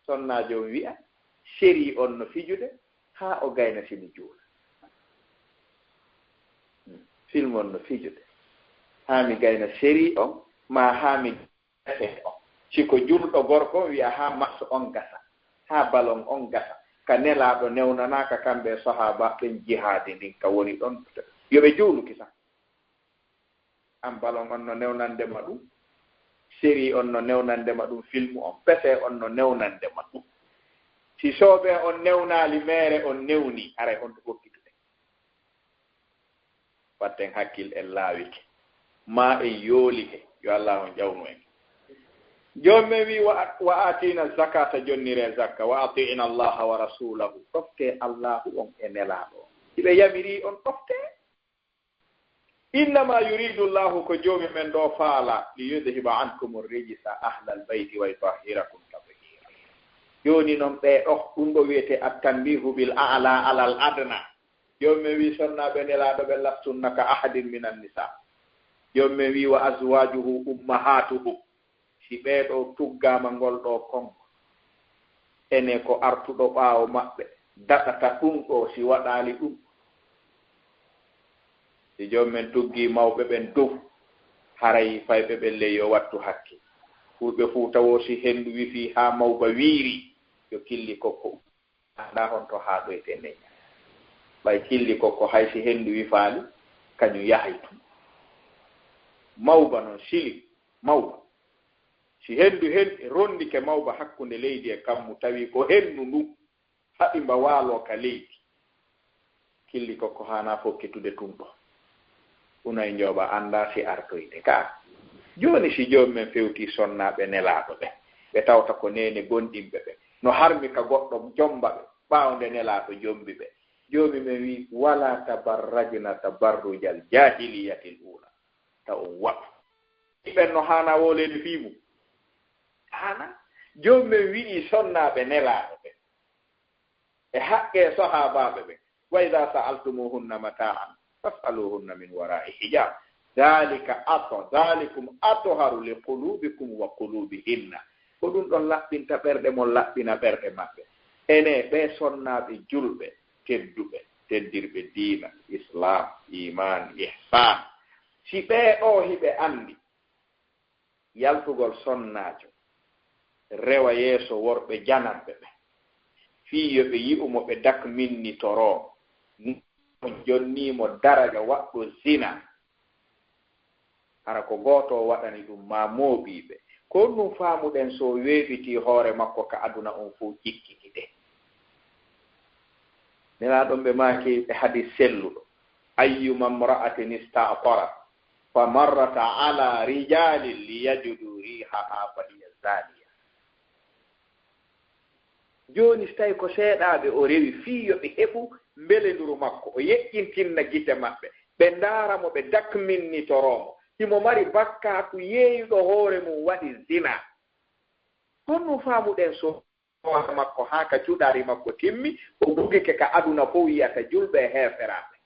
Sonnaajo on wi'a, série on no fijude, haa o gayna si mi juula. Film on no fijude, haa mi gayna série on, maa haa mi gayna film on. Si ko julɗo gorko on wi'a, haa match on gasa, haa ballon on gasa. Ka Nelaaɗo newnanaaka kamɓe e sahaaba ɓen jihaadi ndin ka woni ɗon. Yo ɓe juulu kisa. An ballon on no newnande ma ɗum, série on no newnande ma ɗum, film on, P C on no newnande ma ɗum. Si soobee on newnaali meere, on newni, haray honto fokkituɗen? Watten hakkil en laawike, maa en yoolike, yo Allah on ƴawnu en. Joom men wi, wa, wa atina zakata, jonnire zakka, wa ati'na Allaha wa rasulahu, ɗofte Allahu on e Nelaaɗo on. Hiɓe yamiri on ɗofte. Innama yuridu Allahu, ko Joomi men ɗo faala, li yudhiba ankum rijsa ahlal bayti wa yutahhirakum tathira. Jooni non ɓe ɗo, ɗum ɗo wiyete at-tanbihu bil a'la alal adna. Joomi men wi sonnaaɓe Nelaaɗo ɓe lastunna ka ahadin minan nisa. Joomi men wi wa azwajuhu ummahatuhum. Si ɓee ɗoo tuggaama ngol ɗoo konngol, ene ko artuɗo ɓaawo maɓɓe daɗata ɗum ɗoo si waɗaali ɗum? Si joom men tuggii mawɓe ɓen dow, haray fayɓe ɓen ley yo wattu hakke. Fulɓe fuu tawo si henndu wifii haa mawba wiiri, yo killi kokko. Anndaa honto haaɗoyte neña. Ɓay killi kokko hay si henndu wifaali, kañum yahay tun. Mawba non sili, mawba. Si henndu hen rondike mawba hakkunde leydi e kammu, tawi ko henndu ndu haɓi mba waaloo ka leydi, killi kokko haanaa fokkitude tun ɗoo. Unay njooɓa anndaa si artoyte ka. Jooni si joom men fewtii sonnaaɓe Nelaaɗo ɓen, ɓe tawta ko neene gomɗinɓe ɓen, no harmi ka goɗɗo jomba ɓe, ɓaawo nde Nelaaɗo jombi ɓe. Joomi men wi, wala tabarrajna tabarrujal jahiliyatil ula. Taw on waɗu. Ɓen no haanaa wooleede fii mum? Haanaa. Joomi men wi'i sonnaaɓe Nelaaɗo ɓen, e haqqe sahaabaaɓe ɓen, wa idha sa'altumuhunna mata'an fas'aluhunna min wara'i hijab. Dhalika at-, dhalikum atharu li qulubikum wa qulubihinna. Ko ɗum ɗon laɓɓinta ɓerɗe mon, laɓɓina ɓerɗe maɓɓe. Ene ɓee sonnaaɓe julɓe, tedduɓe, teddirɓe diina, Islam, iman, ihsan. Si ɓee ɗoo hiɓe anndi yaltugol sonnaajo rewa yeeso worɓe jananɓe ɓe, fii yo ɓe yi'u mo, ɓe dakminnitoroo mo, jonnii mo daraja waɗɗo zina, hara ko gooto o waɗani ɗum maa mooɓiiɓe. Ko honɗum faamuɗen so o weeɓitii hoore makko ka aduna on fow jikkitide? Nelaaɗo on ɓe maaki e hadis selluɗo, ayyuma mra'atin ista'tarat fa marrat ala rijalin liyajidu rihaha fa hiya zaniya. Jooni, si tawi ko seeɗaaɓe o rewi fii yo ɓe heɓu mbelenduru makko, o yeƴƴintinna gite maɓɓe, ɓe ndaara mo, ɓe dakminnitoroo mo, himo mari bakkaatu yeeyuɗo hoore mum waɗi zina. Honno faamuɗen so hoore makko haa ka cuɗaari makko timmi, o bugike ka aduna fow yi'ata julɓe e heeferaaɓe?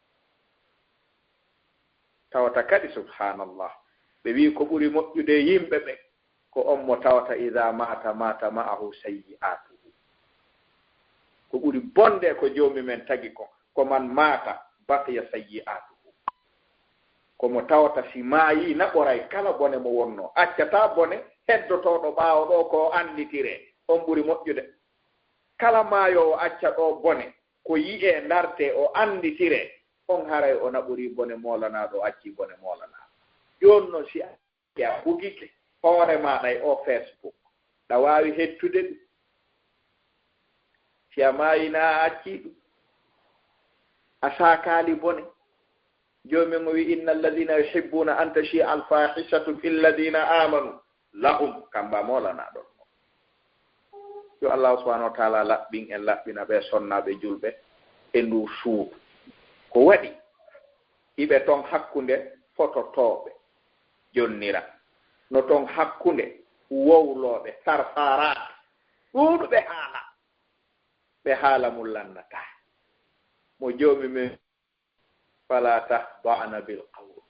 Tawata kadi, subhaanallah, ɓe wi'i ko ɓuri moƴƴude e yimɓe ɓen, ko on mo tawata idaa maata, maata ma'ahu sayyi'aatuhu. Ko ɓuri bonde ko Joomi men tagi kon, ko man maata, baqiya sayyi'aatuhu. Ko mo tawata si maayii naɓoray kala bone mo wonnoo, accataa bone heddotooɗo ɓaawo ɗoo ko o annditire, on ɓuri moƴƴude. Kala maayoowo acca ɗoo bone, ko yi'ee, ndartee, o annditire, on haray o naɓorii bone moolanaaɗo, o accii bone moolanaaɗo. Jooni non si a, si a bugike hoore maaɗa e oo Facebook, ɗa waawi hettude ɗum. Si a maayii na a accii ɗum, a saakaali bone. Joomi men o wi'i, inna alladhina yuhibbuna an tashi'a al-fahishatu fil ladhina amanu lahum, kamba moolanaa ɗon. Yo Allah subhanahu wa ta'ala laɓɓin en, laɓɓina ɓe sonnaaɓe julɓe e ndu suudu. Ko waɗi hiɓe ton hakkunde fototooɓe jonnira. No ton hakkunde wowlooɓe, sarsaaraat, ɗuuɗuɓe haala, ɓe haala mum lannataa. Mo Joomi men, "Falaa tahda'na bil qawl."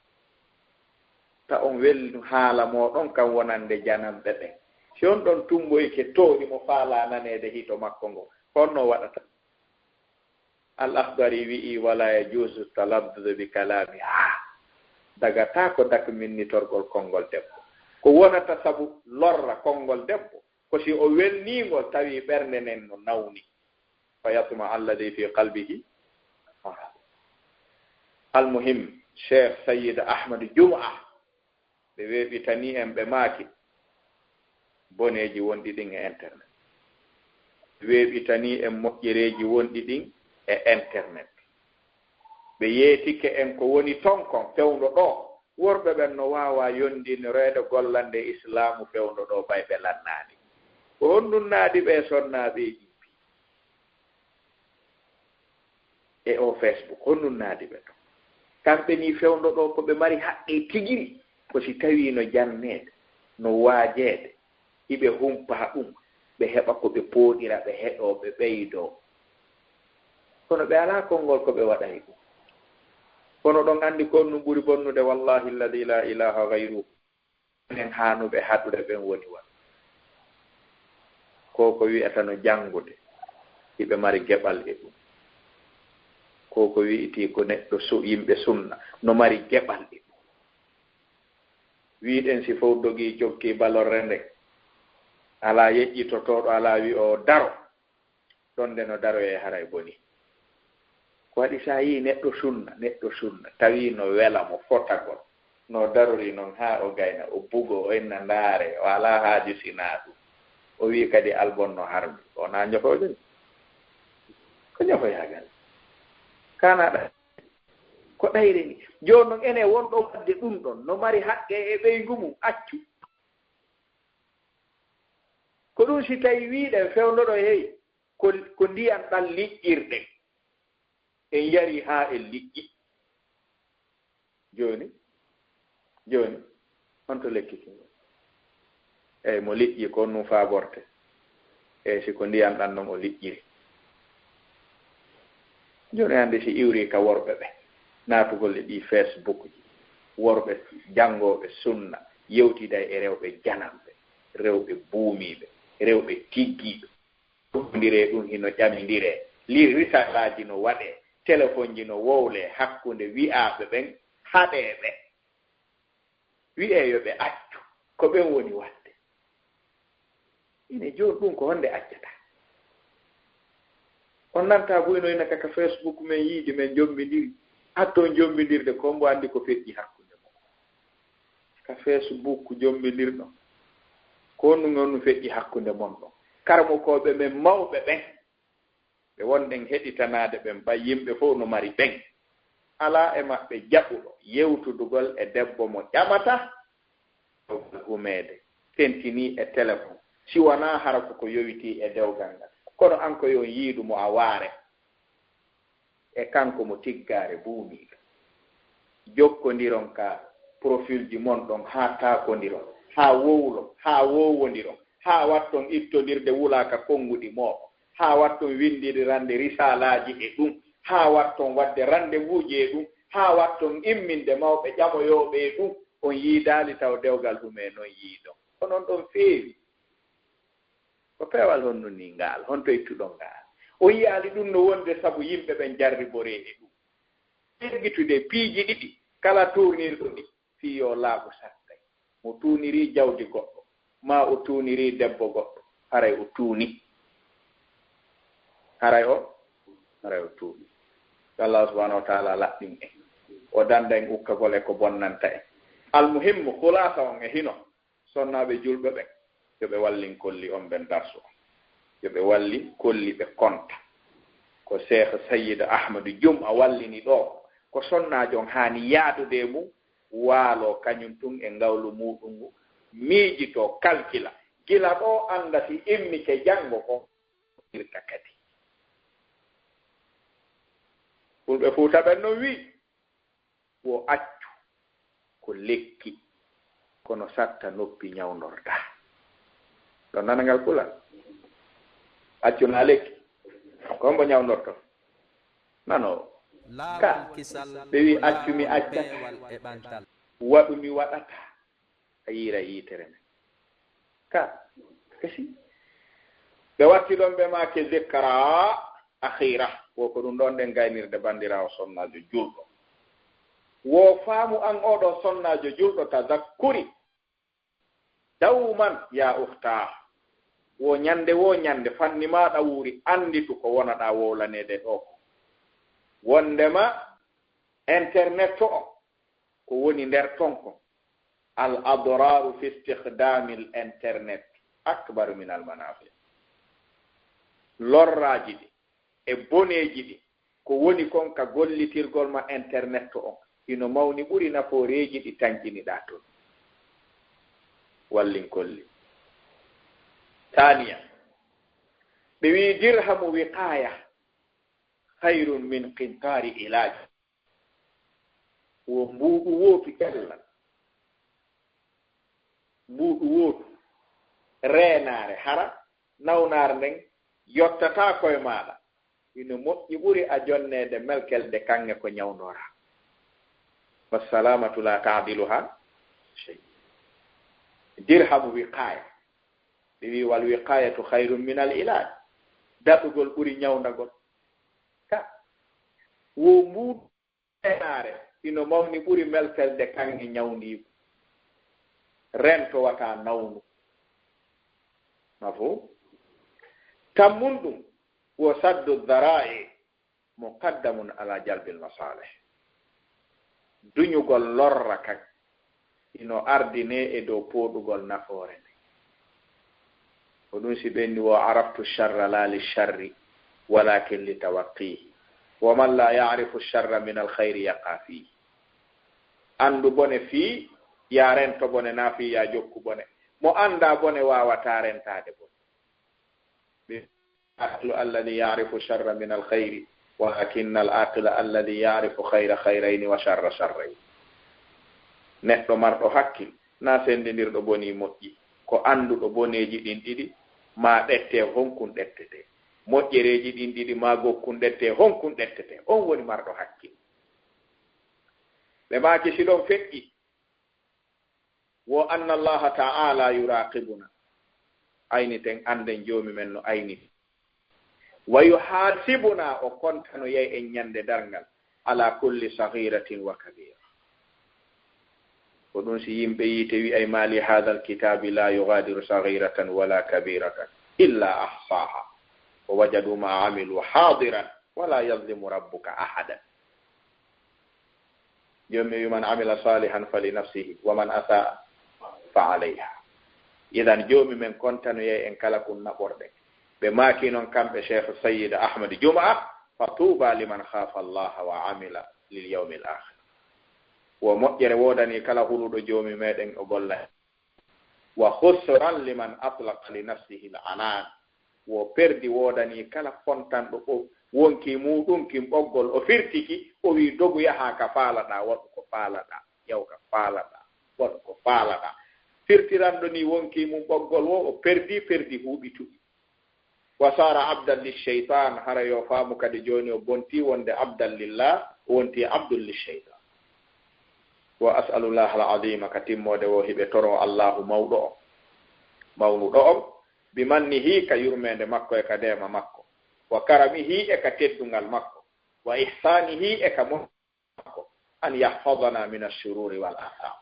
Ta on welnu haala mooɗon kan wonande jananɓe ɓen. Si on ɗon tumboyke tooɗi mo faalaa naneede hito makko ngon, honno waɗata? Al Akhdari wi'i, "Wala yajuzu taladdud bi kalamiha." Dagataako dakminnitorgol konngol debbo. Ko wonata sabu lorra konngol debbo, ko si o welniingol tawi ɓernde nden no nawni. Fa yatma alladhi fi qalbihi marad. Almuhim, Cheikh Sayyid Ahmad Jum'a, ɓe weeɓitanii en, ɓe maaki boneeji wonɗi ɗin e internet. Ɓe weeɓitanii en moƴƴereeji wonɗi ɗin e internet. Ɓe yeetike en ko woni ton kon fewndo ɗoo. Worɓe ɓen no waawaa yondinireede gollande Islaamu fewndo ɗoo, ɓay ɓe lannaani. Ko honɗun naadi ɓe sonnaaɓe e jimpi e o Facebook? Honɗun naadi ɓe ton? Kamɓe nii fewndo ɗoo ko ɓe mari haqqee tigiri, ko si tawii no janneede, no waajeede, hiɓe humpa ɗum, ɓe heɓa ko ɓe pooɗira, ɓe heɗoo, ɓe ɓeydoo. Kono ɓe alaa konngol ko ɓe waɗay ɗum. Kono ɗon anndi ko honɗun ɓuri bonnude, wallahi alladhi la ilaha ghayruhu. Enen haanuɓe haɗude ɓen woni won. Ko ko wi'ata no janngude, hiɓe mari geɓal e ɗum. Ko ko wi'iti ko neɗɗo su-, yimɓe sunna, no mari geɓal e ɗum. Wi'ɗen si fow dogii jokki balorre nden, alaa yeƴƴitotooɗo, alaa wi'oowo daro. Ɗon nde no daroyee haray boni. Ko waɗi si a yii neɗɗo sunna, neɗɗo sunna, tawi no wela mo fotagol, no darori non haa o gayna, o bugo, o inna ndaare, o alaa haaju sinaa ɗum. O wii kadi albon no harmi. Ko wonaa ñofoojo ni? Ko ñofoyaagal. Kana ɗa-, ko ɗayre ni. Jooni non ene wonɗo waɗde ɗum ɗon, no mari haqqe e ɓeyngu mum, accu. Ko ɗum si tawi wiiɗen fewndo ɗo heyi, ko, ko ndiyan ɗan liƴƴirɗen. En yari haa en liƴƴi. Jooni, jooni, honto lekki ki ngol? Eyi, mo liƴƴi ko ɗum faaborte. Eyi, si ko ndiyan ɗan non o liƴƴiri. Jooni hannde si iwri ka worɓe ɓe, naatugol e ɗii Facebook ji, worɓe janngooɓe sunna, yewtiday e rewɓe jananɓe, rewɓe buumiiɓe, rewɓe tiggiiɓe. Ɗumindiree ɗum hino ƴamindiree. Li-, risalaaji no waɗee, telefonji no wowlee hakkunde wi'aaɓe ɓen, haɗee ɓe. Wi'ee yo ɓe accu ko ɓen woni waɗde. Ine jooni ɗum ko honde accata? On nanta buy no ina ka, ka Facebook men yiidi men jombindiri. Atton jombindirde ko mbo anndi ko feƴƴi hakkunde mon. Ka Facebook jombindirɗon. Ko honɗum on no feƴƴi hakkunde mon ɗon? Karamokooɓe men mawɓe ɓen, ɓe wonɗen heɗitanaade ɓen, ɓay yimɓe fow no mari ɓen. Alaa e maɓɓe jaɓuɗo yewtudugol e debbo mo ƴamata dewgal humeede, tentinii e telefon, si wanaa hara ko ko yowitii e dewgal ngal. Kono an ko yo on yiidu mo a waare. E kanko mo tiggaare buumiiɗo. Jokkondiron ka profilji mon ɗon haa taakondiron, haa wowlon, haa wowondiron, haa watton ittondirde wulaaka konnguɗi mooɗon, haa watton winndirande risaalaaji e ɗum, haa watton waɗde ranndevuuji e ɗum, haa watton imminde mawɓe ƴamoyooɓe e ɗum. On yiidaali taw dewgal ɗum e non yiidon. Onon ɗon feewi. Ko peewal honɗun nii ngaal? Honto ittuɗon ngaal? O yiyaali ɗum no wonde sabu yimɓe ɓen jarriboree e ɗum. Ɓergitude piiji ɗiɗi kala tuurnirɗo ɗi fii yo laaɓu sattay. Mo tuunirii jawdi goɗɗo, maa o tuunirii debbo goɗɗo, haray o tuuni. Haray o, haray o tuuni. Yo Allah subhanahu wa taala laɓɓin en. O danda en ukkagol e ko bonnanta en. Almuhimmu, khulaasa on e hino. Sonnaaɓe julɓe ɓen, yo ɓe wallin kolli on ɓen darsu on. Yo ɓe wallin kolli ɓe konta. Ko Seex Sayyid Ahmadu Jum a wallini ɗoo, ko sonnaajo on haani yaadude e mum, waaloo kañum tun e ngawlu muuɗum ngu, miijitoo, kalkila, gila ɗoo annda si immike janngo ko irta kadi. Fulɓe Fuuta ɓen non wi'i, wo accu ko lekki, kono satta noppi ñawnorta. Ɗo nana ngal pulal. Accunaa lekki, ko hombo ñawnorto? Nano. Ka, ɓe wi accu mi acca, waɗu mi waɗata. A yiira yiitere men. Ka, kasi. Ɓe watti ɗon ɓe maake zikra akhira. Wo ko ɗum ɗon ɗen gaynirde banndiraawo sonnaajo julɗo. Wo faamu an oɗo sonnaajo julɗo tazakkuri. Dawman ya ukhta. Wo ñande wo ñande fanni maaɗa wuuri annditu ko wonaɗa wowlaneede ɗo ko. Wondema internet to on ko woni nder ton kon. Al adraru fi istikhdami al internet akbaru min al manafi. Lorraaji ɗi e boneeji ɗi ko woni kon ka gollitirgol ma internet to on hino mawni ɓuri nafooreeji ɗi tañƴiniɗaa ton. Wallin kolli. Taaniya, ɓe wi dirhamu wiqaya khayrun min qintari ilaj. Wo mbuuɗu wootu ƴellal, mbuuɗu wootu reenaare hara nawnaare nden yottataa koye maaɗa. Ino moƴƴi ɓuri a jonneede melkel de kaŋŋe ko ñawndora. Wassalamatu la taadiluha shay. Dirhamu wiqaya. Ɓe wi wal wiqayatu khayrun min al ilaj. Daɗugol ɓuri ñawndagol. Ka wo mbuuɗu reenaare ino mawni ɓuri melfelde kaŋŋe ñawndiigu. Rento wata nawnu. Mafhum? Tammun ɗum wo saddu dhara'i muqaddamun ala jalbil masalih. Duñugol lorra kan ino ardine e dow pooɗugol nafoore nden. Ko ɗum si ɓenni wo araftu sharra la li sharri walakin li tawaqqihi. Wa man la ya'rifu sharra min al khayri yaqa fihi. Anndu bone fii ya rento bone na fii ya jokku bone. Mo annda bone wawata rentade bone. Ɓe aqlu alladhi ya'rifu sharra min al khayri walakin al aqila alladhi ya'rifu khayra khayrayni wa sharra sharrayni. Neɗɗo marɗo hakkil na sendindirɗo boni moƴƴi, ko annduɗo boneeji ɗin ɗiɗi ma ɗette honkun ɗettete, moƴƴereeji ɗin ɗiɗi ma gokkun ɗette honkun ɗettete, on woni marɗo hakkil. Ɓe maaki si ɗon feƴƴi wo anna allaha ta'ala yuraqibuna, ayniten annden joomi men no ayniti. Wa yuhasibuna, o kontanoyay en ñande darngal ala kulli saghiratin wa kabira. Ko ɗum si yimɓe yiite wi'ay ma li hadha alkitabi la yughadiru saghiratan wala kabiratan illa ahsaha wa wajadu ma amilu hadiran wala yadhlimu rabbuka ahadan. Joomi wi man amila salihan fali nafsihi wa man asaa fa alayha. Idan joomi men kontanoyay en kala kun naɓorɗe. Ɓe maaki non kamɓe Cheikh Sayyid Ahmad Jumaa, fa tuuba liman khafa allaha wa amila lil yawmil akhir. Wo moƴƴere woodani kala huluɗo joomi meɗen o golla. Wa khusran liman atlaqa li nafsihi al anan. Wo perdi woodani kala fontanɗo o wonki muɗum kin ɓoggol o firtiki o wi dogu yaha ka faalaɗa waɗu ko faalaɗa yaw ka faalaɗa waɗu ko faalaɗa. Firtiranɗo ni wonki mum ɓoggol wo o perdi perdi huuɓi tuɓi. Wa sara abdan li shaytan, hara yo faamu kadi jooni o bonti wonde abdan lillah, o wonti abdul li shaytan. Wa as'alullah al azima, ka timmode wo hiɓe toro allahu mawɗo on mawnuɗo on, bi mannihi, ka yurmende makko e ka neema makko, wa karamihi, e ka teddungal makko, wa ihsanihi, e ka mo makko, an yahfadana min ashururi wal atham.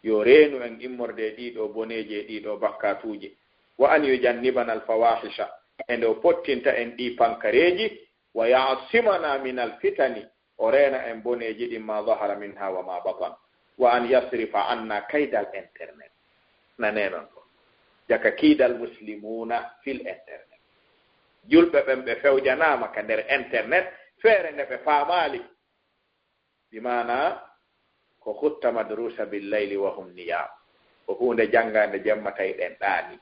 Yo reenu en immorde e ɗiɗo boneeji e ɗiɗo bakkatuuji. Wa an yujannibana al fawahisha, e nde o pottinta en ɗi pankareeji. Wa ya'simana min al fitani, o reena en boneeji ɗin ma zahara minha wa ma batan. Wa an yasrifa anna kaydal internet. Nanenon ɗo jaka kiidal muslimuna fil internet. Julɓe ɓen ɓe fewjanama ka nder internet feere nde ɓe faamaali. Bi maana ko khutta madrusa bil layli wa hum niyam. Ko huunde janngaande jemma tawi ɗen ɗaani.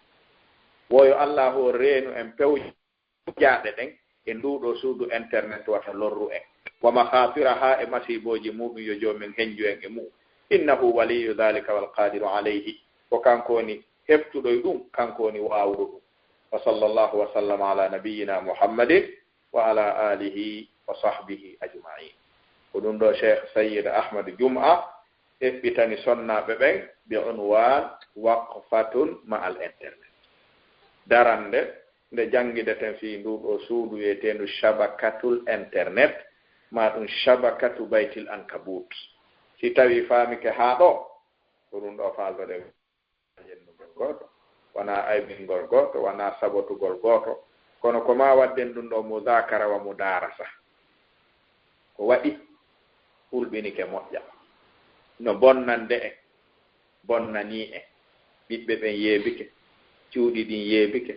Wo yo Allaahu on reenu en pewjaaɗe ɗen e nduuɗo suudu internet wata lorru en. Wa makhatiraha, e masiibooji muuɗum, yo Joomi men hennju en e mu'um. Innahu waliyyu dhalika wal qadiru alayhi. Ko kanko woni heftuɗo e ɗum, kanko woni waawuɗo ɗum. Wa sallallahu wa sallama ala nabiyyina Muhammadin wa ala alihi wa sahbihi ajma'in. Ko ɗum ɗo Cheikh Sayyid Ahmad Jum'a eɓɓitani sonnaaɓe ɓen bi unwan waqfatun ma al internet. Darannde nde janngideten fii nduu ɗoo suudu wiyeteendu shabakatul internet, maa ɗum shabakatu baytil ankabut. Si tawii faamike haa ɗoo, ko ɗum ɗoo faaldoɗen. Jennugol gooto, wanaa aybingol gooto, wanaa sabotugol gooto, kono ko maa waɗden ɗum ɗoo mudaakara wa mudaarasa. Ko waɗi hulɓinike moƴƴa. No bonnande en, bonnanii en. Ɓiɓɓe ɓen yeebike, cuuɗi ɗin yeebike,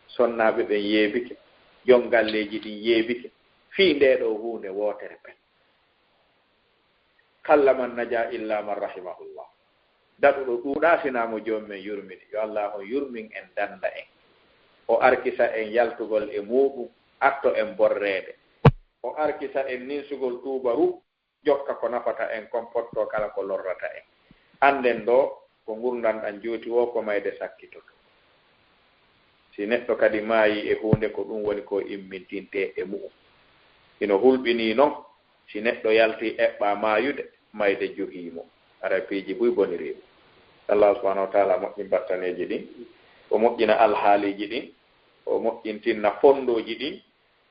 sonnaaɓe ɓen yeebike, jom galleeji ɗin yeebike, fii ndee ɗoo huunde wootere pet. Qalla man najaa illa man rahimahullah. Daɗuɗo ɗuuɗaa sinaa mo Joomi men yurmini. Yo Allaahu on yurmin en, dannda en. O arkisa en yaltugol e muuɗum, atto en borreede. O arkisa en ninsugol tuubaru, jokka ko nafata en kon, pottoo kala ko lorrata en. Annden ɗoo, ko ngurndan ɗan juuti woo, ko mayde sakkitoto. Si neɗɗo kadi maayii e huunde, ko ɗum woni ko immintintee e mu'um. Hino hulɓinii non, si neɗɗo yaltii eɓɓaa maayude, mayde juhii mo. Haray piiji buy bonirii mo. Allah subhanahu wa taala moƴƴin battaneeji ɗin, o moƴƴina alhaaliiji ɗin, o moƴƴintinna fonndooji ɗin,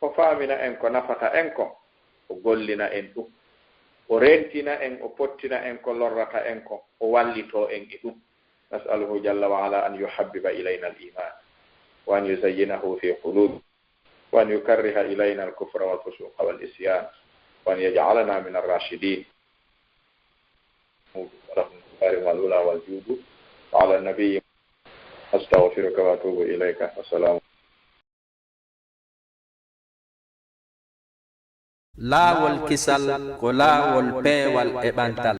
o faamina en ko nafata en kon, o gollina en ɗum, o rentina en, o pottina en ko lorrata en kon, o wallitoo en e ɗum. نسأله جل وعلا أن يحبب إلينا الإيمان، وأن يزينه في قلوبنا، وأن يكره إلينا الكفر والفسوق والعصيان، وأن يجعلنا من الراشدين. ولهم الكرم والعلا والجود. وعلى النبي أستغفرك وأتوب إليك. والسلام. Laawol kisal ko laawol peewal e ɓantal.